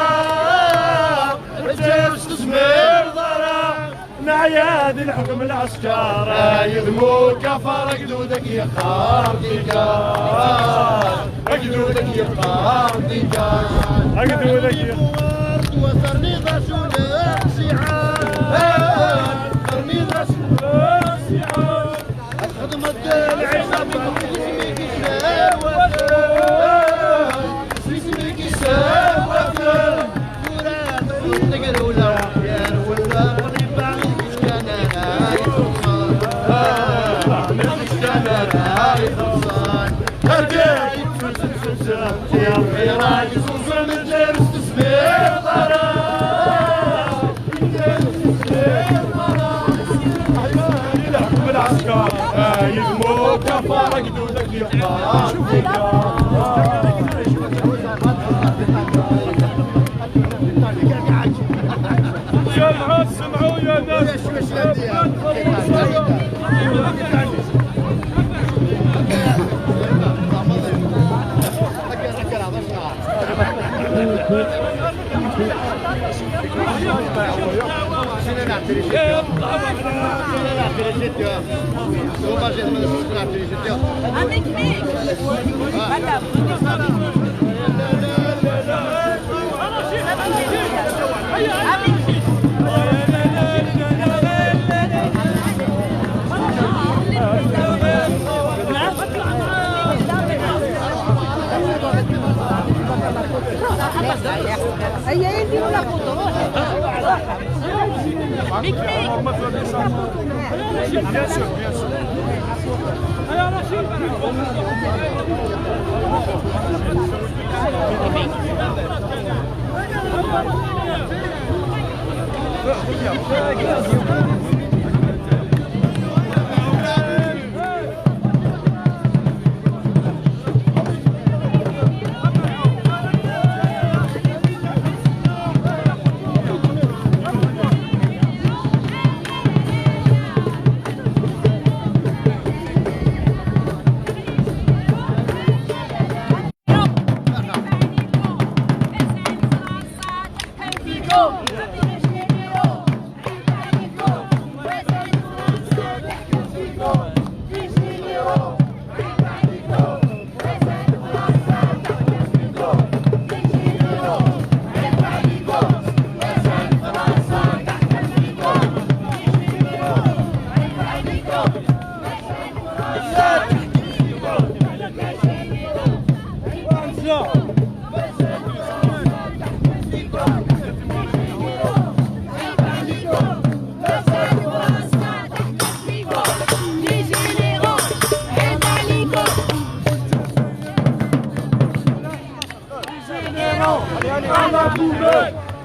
الجيش تزمير ضرا نعيا الحكم العسكر يذمو كفر قدودك يا خارديكار قدودك يا خارديكار قدودك يا وثرني ذا سعاد ثرني ذا سعاد خدمة العصابة اسمك اسمك يذمو كفر قدودك يا سمعوا سمعوا يا ناس. هيا نديروا la photo روحي ميك ميك. Bien sûr, bien sûr.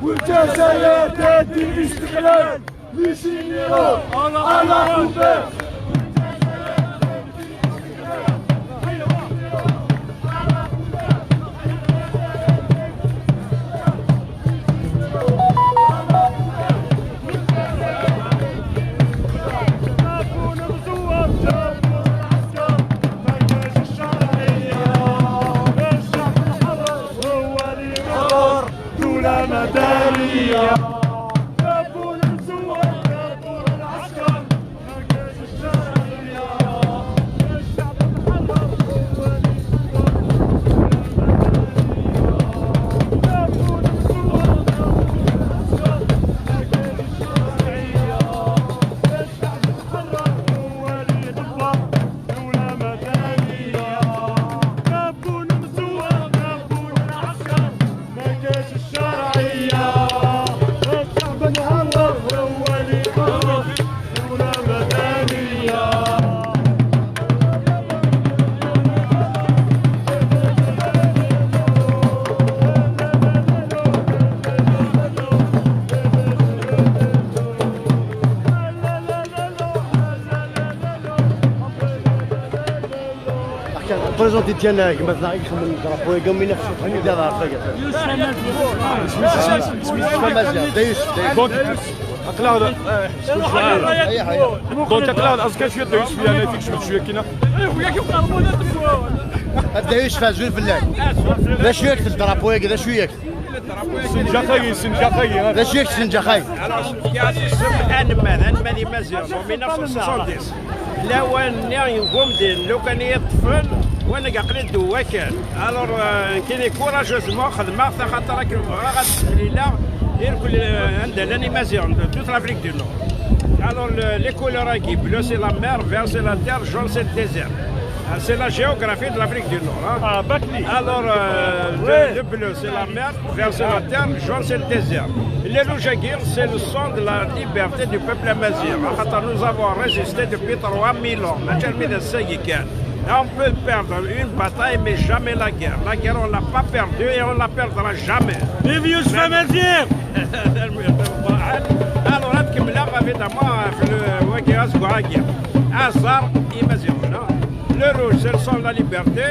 والجزائر تأتي الاستقلال les généraux à la poubelle. Présenté ديالنا مثلا يخمم ال drapeau يقوم ينفسه فهمي دابا donc اقلاع donc اقلاع ازكى شوية دا يوسف انا فيك شوية شوية كاينه دا يوسف زوين في اللعب ذا شوية ال drapeau ذا شوية. سنجاقي سنجاقي لا شيك سنجاقي. انا ماني مازال 1970 لا وان يقوم دين لو كان يطفل وانا قلت دواكان الور كاين كوراجوزمون خدمه خاطر غادي لا عندنا لاني مازال toute l'Afrique du Nord. Alors les couleurs qui bleu c'est la mer, vert c'est la terre, jaune c'est le désert. C'est la géographie de l'Afrique du Nord. Hein. Ah, Bakli. Alors le bleu c'est la mer, vert c'est la terre, jaune c'est le désert. Les rouge c'est le sang de la liberté du peuple amazigh. Nous avons résisté depuis 3000 ans. On peut perdre une bataille, mais jamais la guerre. La guerre, on ne l'a pas perdue et on ne la perdra jamais. Vive Youssef Amazigh. Alors, évidemment, le rouge, c'est le sang de la liberté.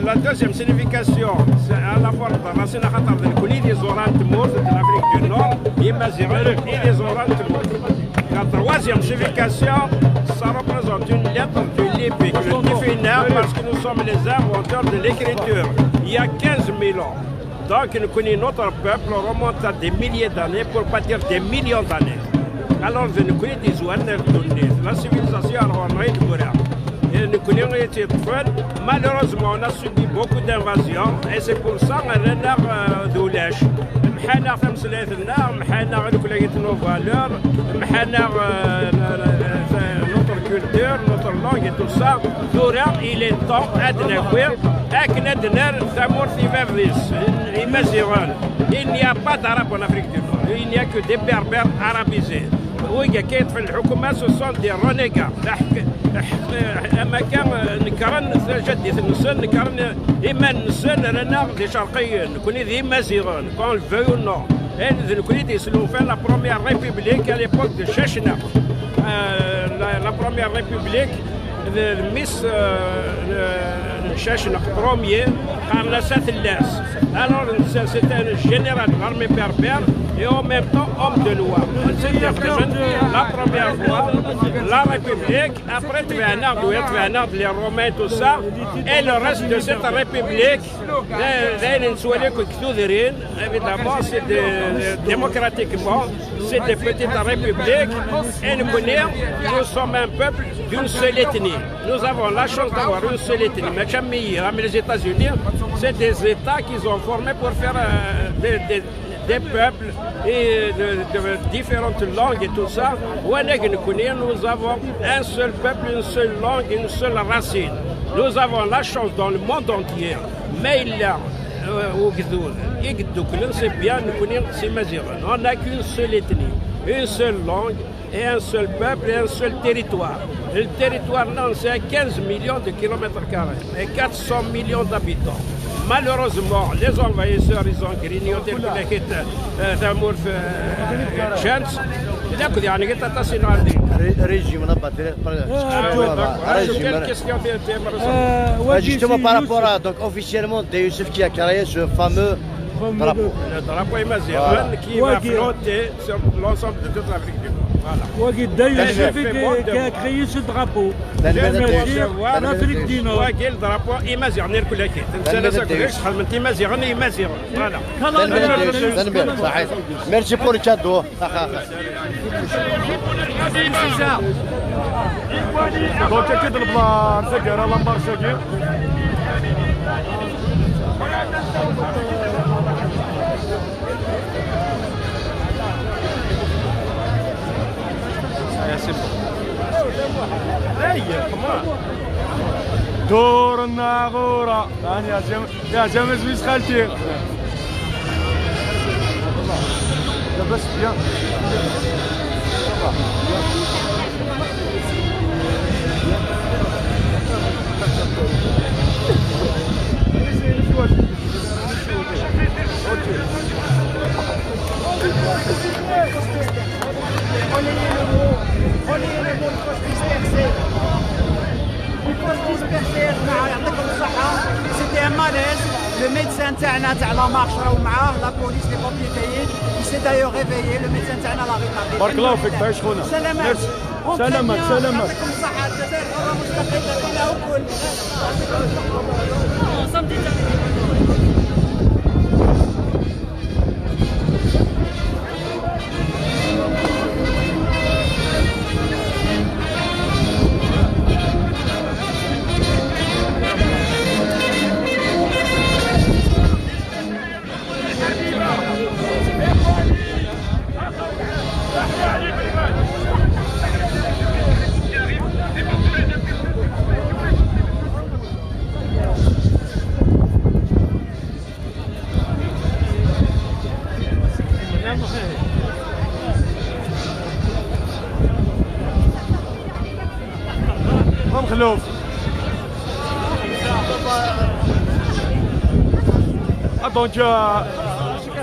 La deuxième signification, c'est à la fois la racine des Orantes de l'Afrique du Nord, et les Orantes. La troisième signification, ça représente une lettre du Lipique, le Tifinaire, parce que nous sommes les inventeurs de l'écriture, il y a 15 000 ans. Donc nous connaissons notre peuple, on remonte à des milliers d'années, pour ne pas dire des millions d'années. Alors nous connaissons des ouanes, la civilisation, on a été. Nous connaissons été. Malheureusement, on a subi beaucoup d'invasions, et c'est pour ça qu'on a doulèche. محانا في مسلاثنا محانا غير كل nos valeurs محانا notre culture notre langue et tout ça دورا il est temps ادنا كوير اكنا دنار ثامور في فافريس إمازيغان. Il n'y a pas d'arabes en Afrique du Nord, il n'y a que des berbères arabisés. ويا كاين في الحكومه ce sont des renégats. اما كان نكرن جدي نسن نكرن اما نسن رانا دي شرقيين كوني دي مازيغان qu'on le veuille ou non. نكوني دي سلوفان la première république à l'époque de Chechna. La première république ميس شاشنق premier قارنا ثلاث. Alors c'était un général de l'armée berbère et en même temps homme de loi. C'était la première fois la République, après les Romains, tout ça, et le reste de cette République, évidemment, c'est démocratiquement, c'est des petites républiques, et nous connaissons, nous sommes un peuple d'une seule ethnie. Nous avons la chance d'avoir une seule ethnie. Mais les États-Unis, c'est des États qu'ils ont formés pour faire des peuples et de différentes langues et tout ça. Nous avons un seul peuple, une seule langue, une seule racine. Nous avons la chance dans le monde entier. Mais il y a c'est bien, on n'a qu'une seule ethnie, une seule langue et un seul peuple et un seul territoire. Le territoire, non, c'est 15 millions de kilomètres carrés et 400 millions d'habitants. Malheureusement, les envahisseurs, ils ont grignoté le chance. Justement, par rapport à, donc, officiellement, c'est Youssef qui a créé ce fameux drapeau. Le drapeau imazigh qui va flotter sur l'ensemble de toute l'Afrique du Nord. Voilà. Qui a créé ce drapeau. L'Afrique du Nord. Le drapeau imazigh, voilà. Merci pour le cadeau. Donc, أكيد البلان سكر la marche أكيد. دور الناغورة يا جماعة يا جماعة زويس خالتي لاباس bien. C'était un malaise. Le médecin تاعنا تاع la marche راهو معاه la police les pompiers كاين. Il s'est d'ailleurs réveillé, le médecin تاعنا l'a rétabli. بارك الله فيك تعيش خونا. سلامات. سلامات سلامات. يعطيكم الصحة الجزائر حرة مستقلة بلا وكل. مخلوف donc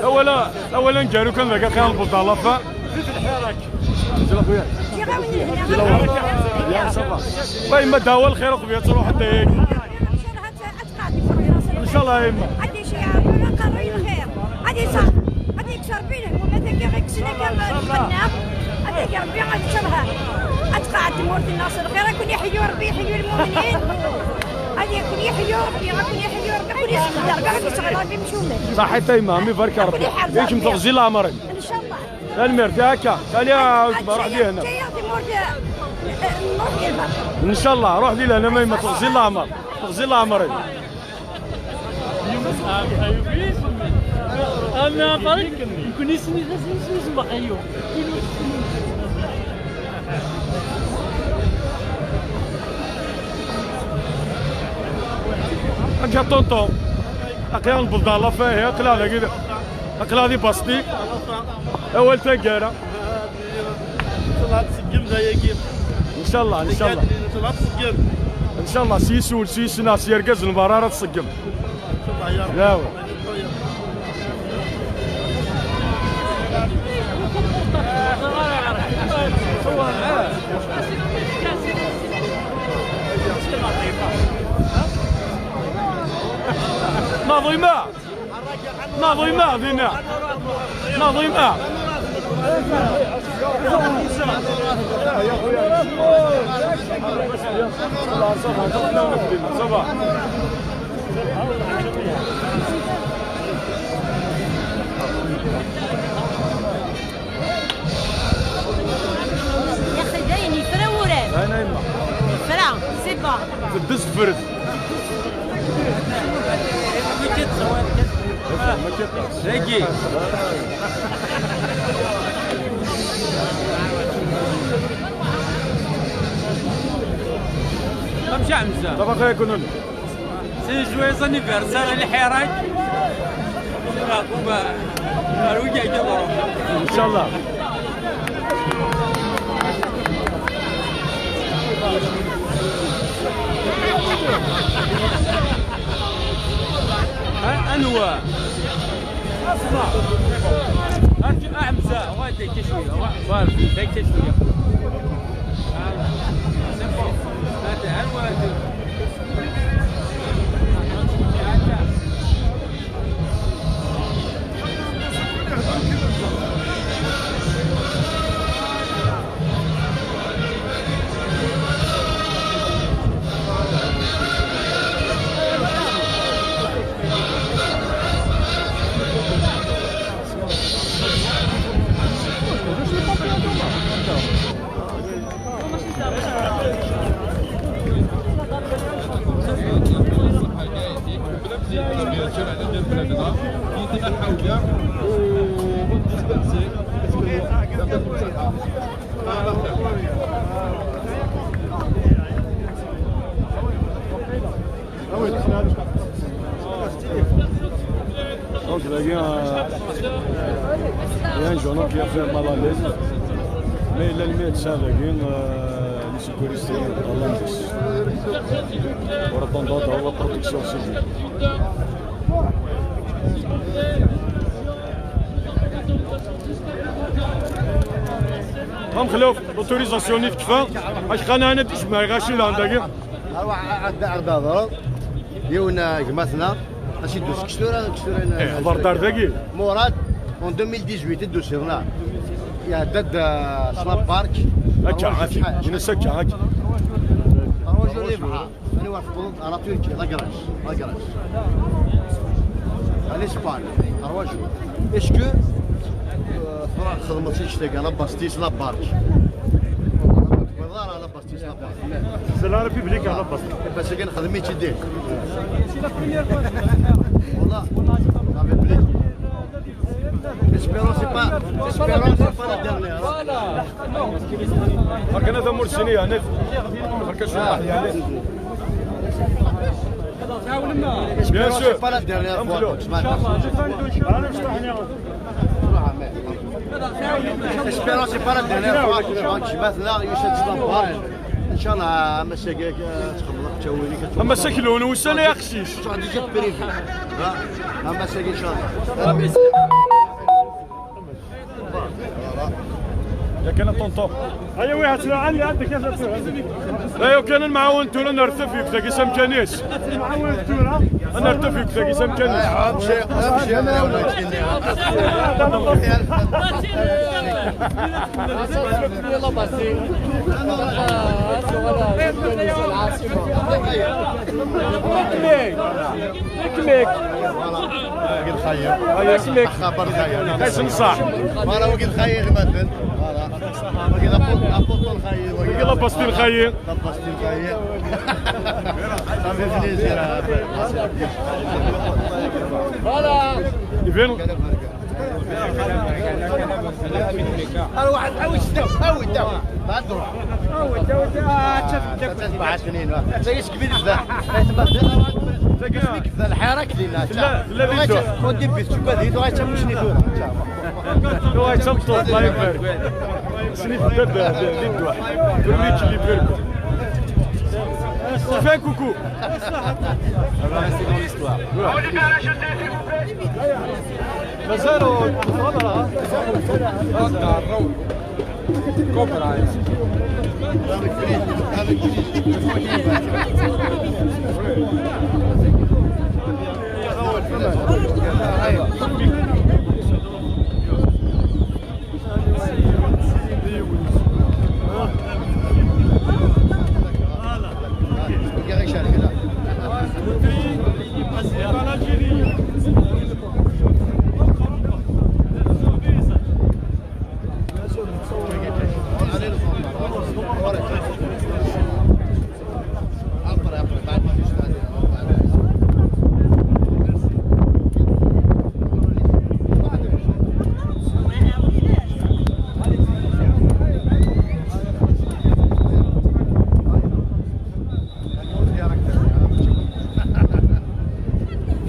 اولا قالوا كان ذاك خير البطالة ف يا ما داوى الخير خويا تروح حتى هيك ان شاء الله يا اما غادي شي قري الخير غادي صح غادي يكسر بينهم وما ذاك غير كسنا كامل هذاك ربي غتشرها غتقعد مورد الناس الخير كون يحيوا ربي يحيوا المؤمنين غادي يكون يحيوا ربي غاكون يحيوا ربي كون يصدر غادي يصغر ربي مشومل صحيح تيما مي بارك ربي ياك متغزي العمر ان شاء الله المير هكا خليها روح لي هنا ان شاء الله روح لي لهنا ما تغزي العمر تغزي العمر. انا بارك يكون يسني لازم بقيو. هكا طونطون اقيا البلدالة فيها اقلا كذا اقلا دي باستي اول تنقاره ان شاء الله ان شاء الله ان شاء الله سيسول سيسنا سيركز المرارة تصقم لا ناضي ما ناضي ما دينا ناضي ما يا اخي داين يفرا وراه انا يما يفرا سي با تدز فرد زكي مشى عمزة طبعا خويا كنون c'est joyeux anniversaire الحراك ان شاء الله. انواع اسمع اعمزه واديك شوية ديك شوية هذا انواع. Donc là, il y a un jeune homme qui a fait mal à l'aise, mais il a le médecin avec une sécurité dans l'indice. Pour attendre la protection civile. هم خلوف l'autorisation تكفى اش خانا انا تجمع غاشي لعندك عند يونا جماثنا اش يدوز كشتورة كشتورة حضر دار ذاكي مراد en 2018 دوسيرنا يا داد سلاب بارك هكا هكا جلس هكا هكا رجل يبقى انا واقف على تركيا لا كراج لا كراج الاسبان رواجو اسكو خدمت شي لا باستيس لا بارك لا باستيس لا بارك سي لا ريبوبليك لا باستيس باش كنخدم يدير سي لا بريمير والله صافي بليزير. Espérons c'est pas, espérons c'est pas la dernière. Voilà. كان هذا مرسيني هنا كاش واحد يعني. Bien sûr. C'est pas la dernière fois. Espérons c'est pas la dernière fois. مثلا يوسف سلامبار ان شاء الله اما ساكاك تخلق تاويني. اما ساكلون وسالا يا خشيش déjà privé اما ساكي ان شاء الله. يا كان tonton هيا واحد علي عندك يا ايوا كان معاون تولا نرتفيك ذاك سام كانيس معاون تولا نرتفيك ذاك سام كانيس. امشي امشي انا ولا كميك خبر خير قيس نصح voilà وكيل خير مثلا voilà وكيل ابوطو الخير وكيل باستي الخير باستي الخير ça fait plaisir. voilà فين واحد عاود داو عاود داو بعد روح عاود داو 7 سنين تايس كبير بدا تايس الحراك لينا لا لا كنت بيت شو بديت وغايت مشني ثورة غايت تمطوط الله يبارك سنيت دابا ديال الدواح كل اللي بيركو فين كوكو. مازالوا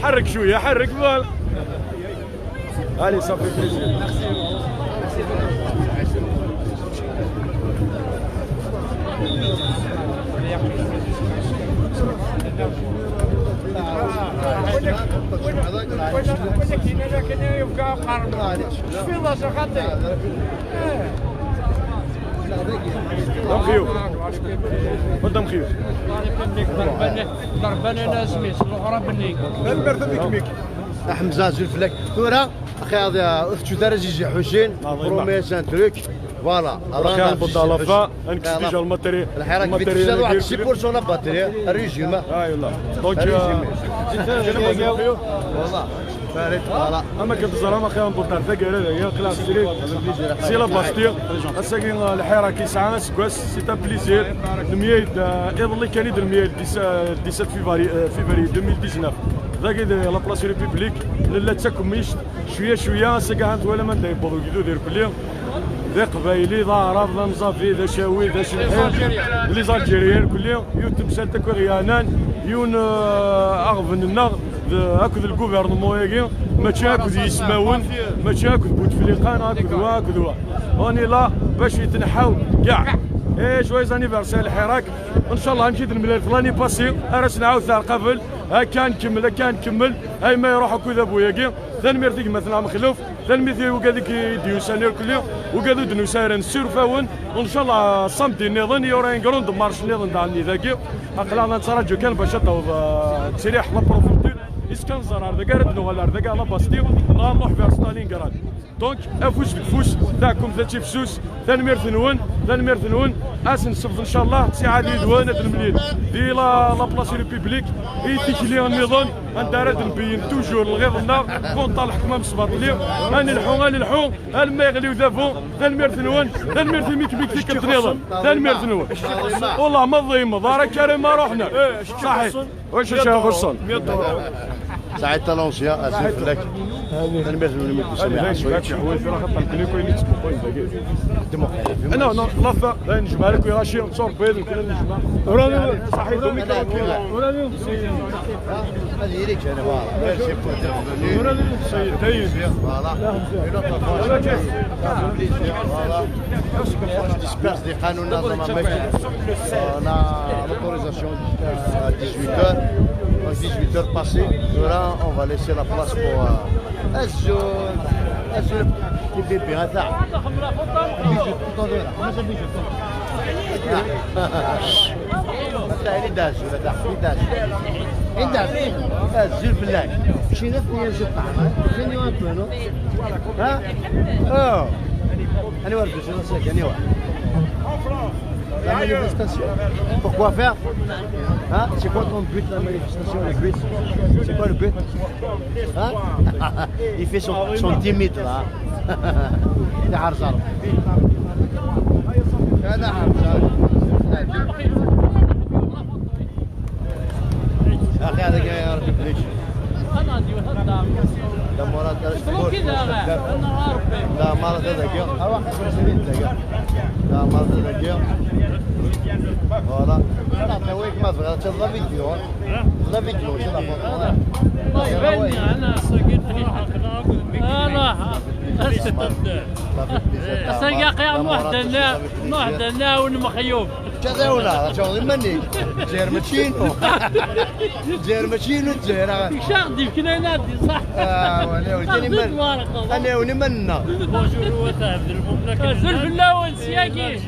حرك شوية حرك voilà. Allez ça fait plaisir. ولكن لكن يبقى قرن في الله شغلتي. دم خيو قدام خيو ضرباني انا سميت الاخرى بني ميك حمزة زلفلك ثورة اخي هذا اختو درجه جي حسين بروميس ان تروك فوالا راح نبدا لا فا نكس ديجا الماتيري الحراك في واحد 6% لا باتري الريجيم اي والله دونك والله فارت فوالا اما كنت زرا اخي نبدا ذاك يا كلاس سي لا باستير اساكي الحراك يسعى سكواس سي تا بليزير المياد ايضلي كان يدير المياد 17 فيفري 2019 ذاك لا بلاص ريبوبليك لا تاكميش شوية شوية ساكا ولا ما ندير كيدو دير كلي ذا قبايلي ذا عرب ذا مزافي ذا شاوي ذا شلحي les Algériens كلي يون تمثال تاكو غيانان يون اغفن النغ هاكذ ال gouvernement ياكي ماشي هاكذ يسماون ماشي هاكذ بوتفليقان هاكذ هاكذ on est là باش يتنحاو كاع. et joyeux anniversaire الحراك ان شاء الله نمشي نملال في l'année passée راس نعاود تاع القبل هكا نكمل هكا نكمل هاي ما يروحوا كذا بوياكي ثاني ميرتيك مثلا مخلوف ثاني ميرتي وكذاك ديوسانير كل وكذا دنوساير نسيرفاون وان شاء الله samedi نظن y aura une grande marche نظن تاع ذاكي اقلا نتراجو كان باش تسريح la préfecture اسكان زرار ذاك رد نغلار ذاك la Bastille نروح vers ستالينغراد. donc افوس الفوس تاعكم ذاتي فسوس ثاني ميرثنون ثاني ميرثنون اس نصبت ان شاء الله ساعة ديال دوانة المليل دي la place République اي تيكلي النظام عندها نبين toujours الغيظ contre الحكمة مصبر لي غنلحو غنلحو ما يغليو ذافو ثاني ميرثنون ثاني ميرث ميك بيك تيك النظام ثاني ميرثنون والله ما ضيم ضارك كريم ما روحنا صحيح. واش يا خصن سعيد l'ancien اسف لك Non, non, la fin, نجمع لك ويغاشي نتصور بيض وكذا نجمع. صحيح هذه ليك انا voilà merci pour voilà voilà disperse des قانون نظام on a l'autorisation à 18h. 18h passées, là on va laisser la place pour الزول الزول بيبي هذا الزول بالله مشينا في ها اه انا واقف انا واقف. La manifestation. Pourquoi faire? Hein? C'est quoi ton but la manifestation? Le but? C'est quoi le but? Hein? Il fait son timide là. يا عرزار. هذا عرزار. أخي هذا يا ربي بليش. لا مراد لا مراد هذاك لا مراد هذاك voilà نعطيوك ما تبغى la vidéo la vidéo la photo انا انا سياق وحدنا وحدنا ونمخيوب كذا ولا شغل مني جير ماشينو جير ماشينو جير شاغدي كنا نادي صح اه انا ونمنا بونجور وتعبد المملكه زلف الاول سياقي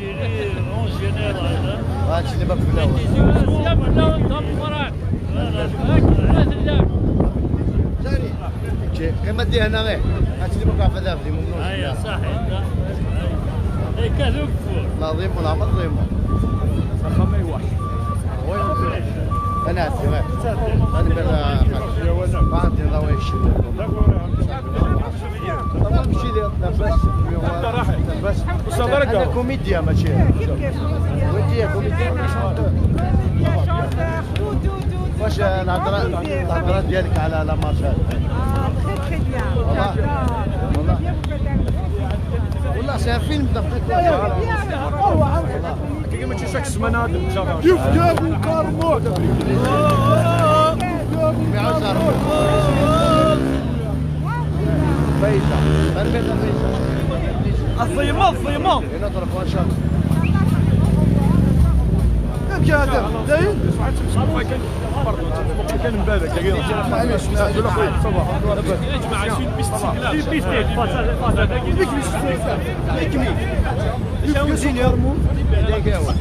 هادشي اللي باك في الاول سياق الاول طب وراك ثاني كما دي هنا غير هادشي اللي باك في هذا ممنوع ايوا صحيح كذوك لا ضيم ولا ما ضيم انا عندي غير انا بلا عندي ضوء ماشي لاباس لاباس انا كوميديا ماشي ودي كوميديا. واش الهضره ديالك على la marche؟ والله والله والله c'est un film d'après quoi. كيما تشوف chaque semaine كيف جابوا كارمو الضيمه الضيمه كيف هذا داير كان مبارك معليش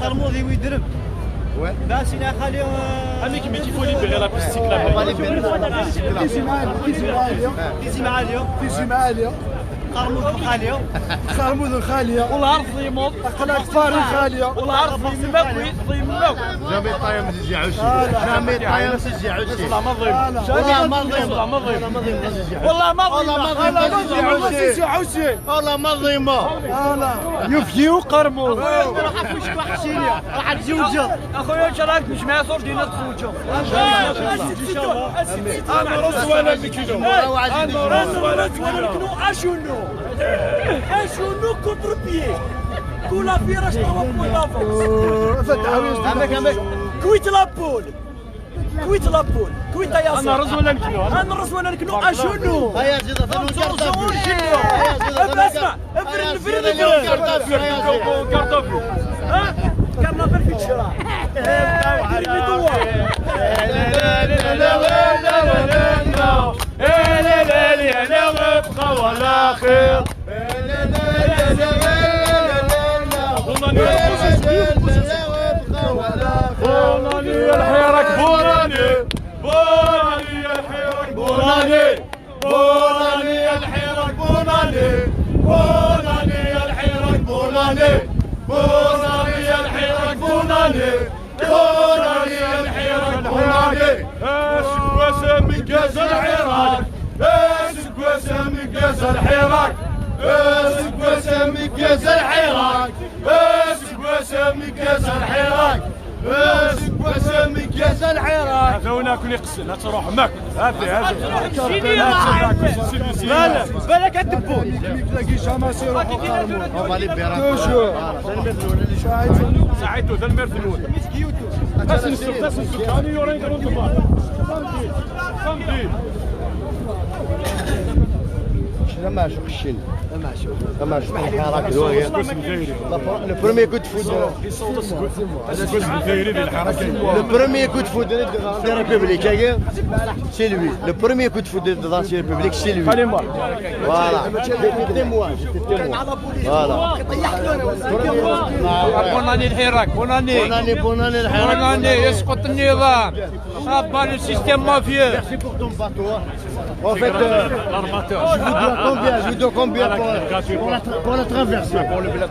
قرموذي ويدرب باسينا خالي هذيك mais qu'il faut libérer la piste cyclable. تيزي معاليو تيزي معاليو قرموذ الخالية قرموذ الخالية والله عرف ضيموط قناة فار الخالية والله عرف ضيموط ضيموط jamais طايم زيزي عشي jamais طايم زيزي عشي والله ما ضيم والله ما ضيم والله ما ضيم والله ما ضيم والله ما ضيم زيزي عشي والله ما ضيم يفيو قرموذ راح فوش واحد سينيا راح تزوجوا اخويا ان شاء الله مش معايا صور دينا تزوجوا ان شاء الله انا رز ولا بكيلو انا رز ولا بكيلو اشونو اشونو كونتر بيي كولا فيراج 3 بوان لافونس كويت لابول كويت لابول كويت يا انا رز ولا نكلو انا رز ولا نكلو اشونو هيا زيد اسمع افرن فرن كارتوفل ها كارنافال في الشارع دير ميدوا لا لا لا لا لا لا لا لا ابقى ولا خير لا لا لا لا بوناني الحراك بوناني بوناني الحراك بوناني بوناني الحراك بوناني بوناني الحراك بوناني بوناني الحراك بوناني بوناني الحراك بوناني اسكواسة من كاس الحراك اسكواسة من كاس الحراك اسكواسة من كاس الحراك اسكواسة من كاس الحراك اسكواسة مكاز الحراك هذا هنا كل يقسم تروح ماك هذه هذه لا بالك التبون ساعدتو ذا المرثلون ما شو خشين ما شو الحراك le premier coup de foudre le premier coup de foudre de la République c'est lui le premier coup de foudre de la République c'est lui voilà j'étais témoin voilà bonne année الحراك bonne année bonne année الحراك bonne année يسقط النظام à bas le système mafieux. Merci pour ton bateau. En fait, je vous dois combien pour la traversée? Pour le bled.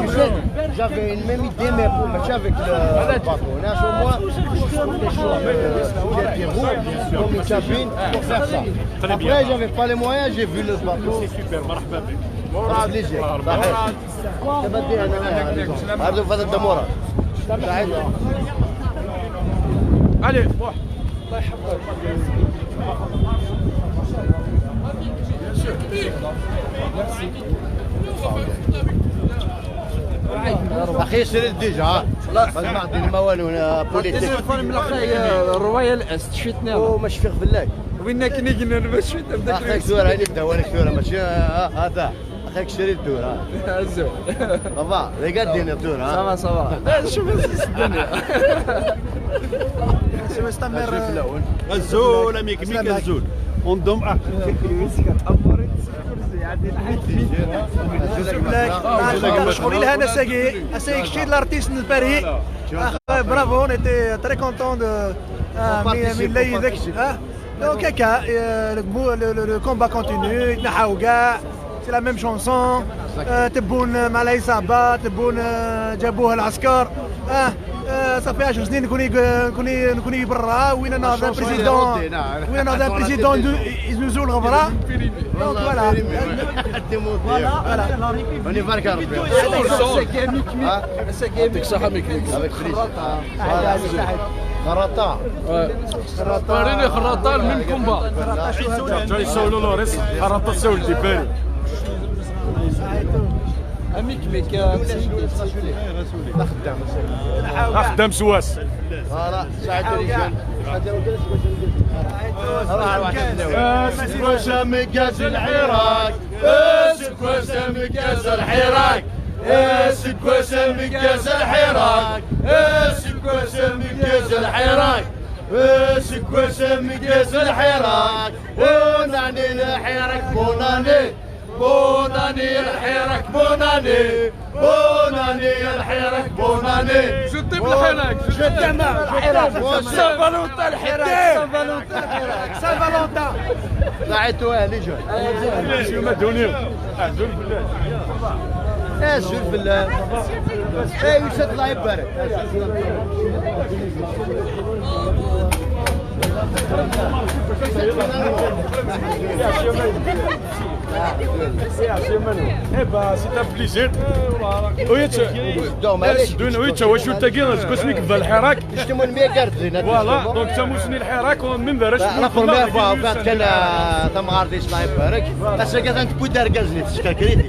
Tu sais, j'avais une même idée, mais pour marcher avec le bateau. Là, sur moi, j'ai des roues comme une cabine pour faire ça. Après, j'avais pas les moyens, j'ai vu le bateau. C'est super, مرحبا بك. Plaisir. هذا فضل الدمورة. Allez, moi. الله يحفظك. اخي شريت déjà ما عندي ما والو انا politique التليفون من اخي الرواية الاس شفيتنا وما شفيق بالله وين كني قلنا ما شفيت اخيك صورة هاني بدا وانا صورة ماشي هذا اخيك شريت دور عزو ça va regarde دور ça va ça va شوف الدنيا الزول ميك ميك الزول انضم شغل لها انا ساقي اساقي شي l'artiste de Paris bravo on était très contents de من لي ذاك donc هكا le combat continue يتنحاو كاع c'est la même chanson تبون مع العصابة تبون جابوه العسكر صافي 10 سنين نكوني نكوني نكوني برا وين انا هذا président وين هذا président يزوزو الغبرة donc voilà voilà بارك ربي يعطيك الصحة ميك خراطة باريني خراطة من combat يسولوا لوريس خراطة سول دي باري اميك ميك خدام سواس voilà ساعد رجال اسكوسا مكاز الحراك اسكوسا مكاز الحراك اسكوسا مكاز الحراك اسكوسا مكاز الحراك اسكوسا مكاز الحراك bonne année الحراك bonne année bonne année الحراك bonne année bonne année الحراك bonne année je t'aime الحراك je t'aime الحراك Saint-Valentin الحراك Saint-Valentin الحراك Saint-Valentin لعيتو اهلي جو شو ما دونيو ازول بالله ازول بالله اي وش الله يبارك Eh ben, c'est un plaisir. ويتش واش تاكي كوسني كبدا الحراك شتمون مية كارت voilà donc تاموسني الحراك ومن ذا la première fois فات كان تمغارديش الله يبارك بس كان تبو دار كازني تشكا كريدي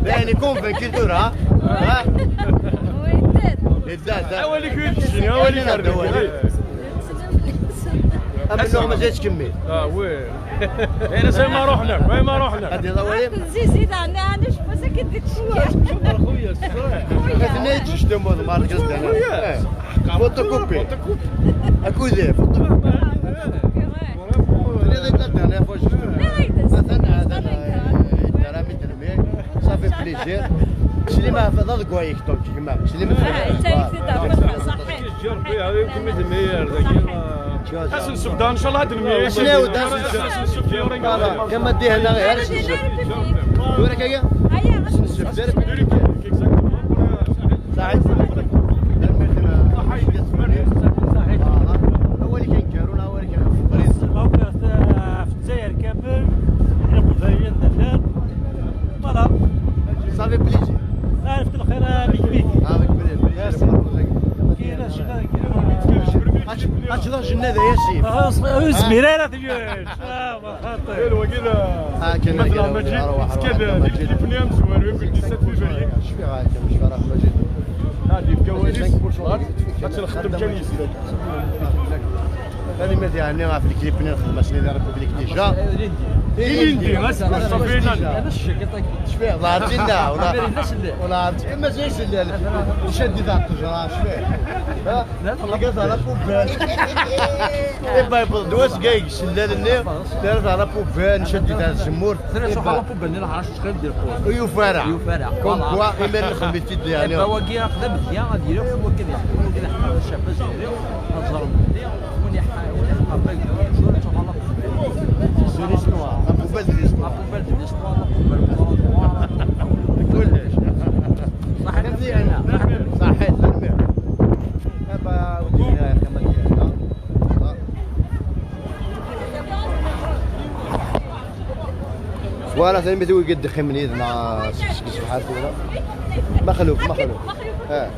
يعني convaincu دور ها ها اولي كيتشيني اولي أما ما زادش كمل oui انا زي ما رحنا وين ما رحنا هذه ضوالي زيد زيد انا شوف كنت تشكي خويا خويا جوستومون ما ركزت انا فوتوكوبي اكوزي فوتوكوبي ça fait plaisir سليمة هذا كوايك donc كيما سليمة حسن سبدا ان شاء الله هاد المية شنو كما دي هنا غير دورك هيا حسن صحيح اولي كاين كارونا اولي كاين في الجزائر كامل القبائل دلال voilà ça fait plaisir عرفت الخير بيك بيك avec plaisir. أجدر جنة ياسين زميرة ثيوش ما خاطر كان مثلا مجيد كان ديك اللي بنيام زوار يمكن 17 فيفري شفي غاك مش فرح مجيد هذه الكواليس غتخدم كان يزيد هذه ما يعني في الكليب نخدم سني ريبوبليك ديجا إليندي انا الشكل شفيه ظهرتي لنا ولا عرفتي ما زيش اللي شدي ذا التجرة شفيه ها لقيت على بوبان إبا يبض دواس كايك سلال دارت على بوبان شدي ذا الزمور ثلاث على بوبان اللي عرفت شغل دير بوز يفارع يفارع كوم كوا إما نخدم تيد يعني واكي خدم مزيان غادي يروح وكذا وكذا الشاب الزهر وين يحقق C'est l'histoire. La poubelle de l'histoire. La poubelle de l'histoire, la poubelle de كلش. صحيح صحيح تنمية. دابا ودينا يا اخي ما فوالا ثاني مثل قد خمني مع سبحان الله مخلوف مخلوف. اه.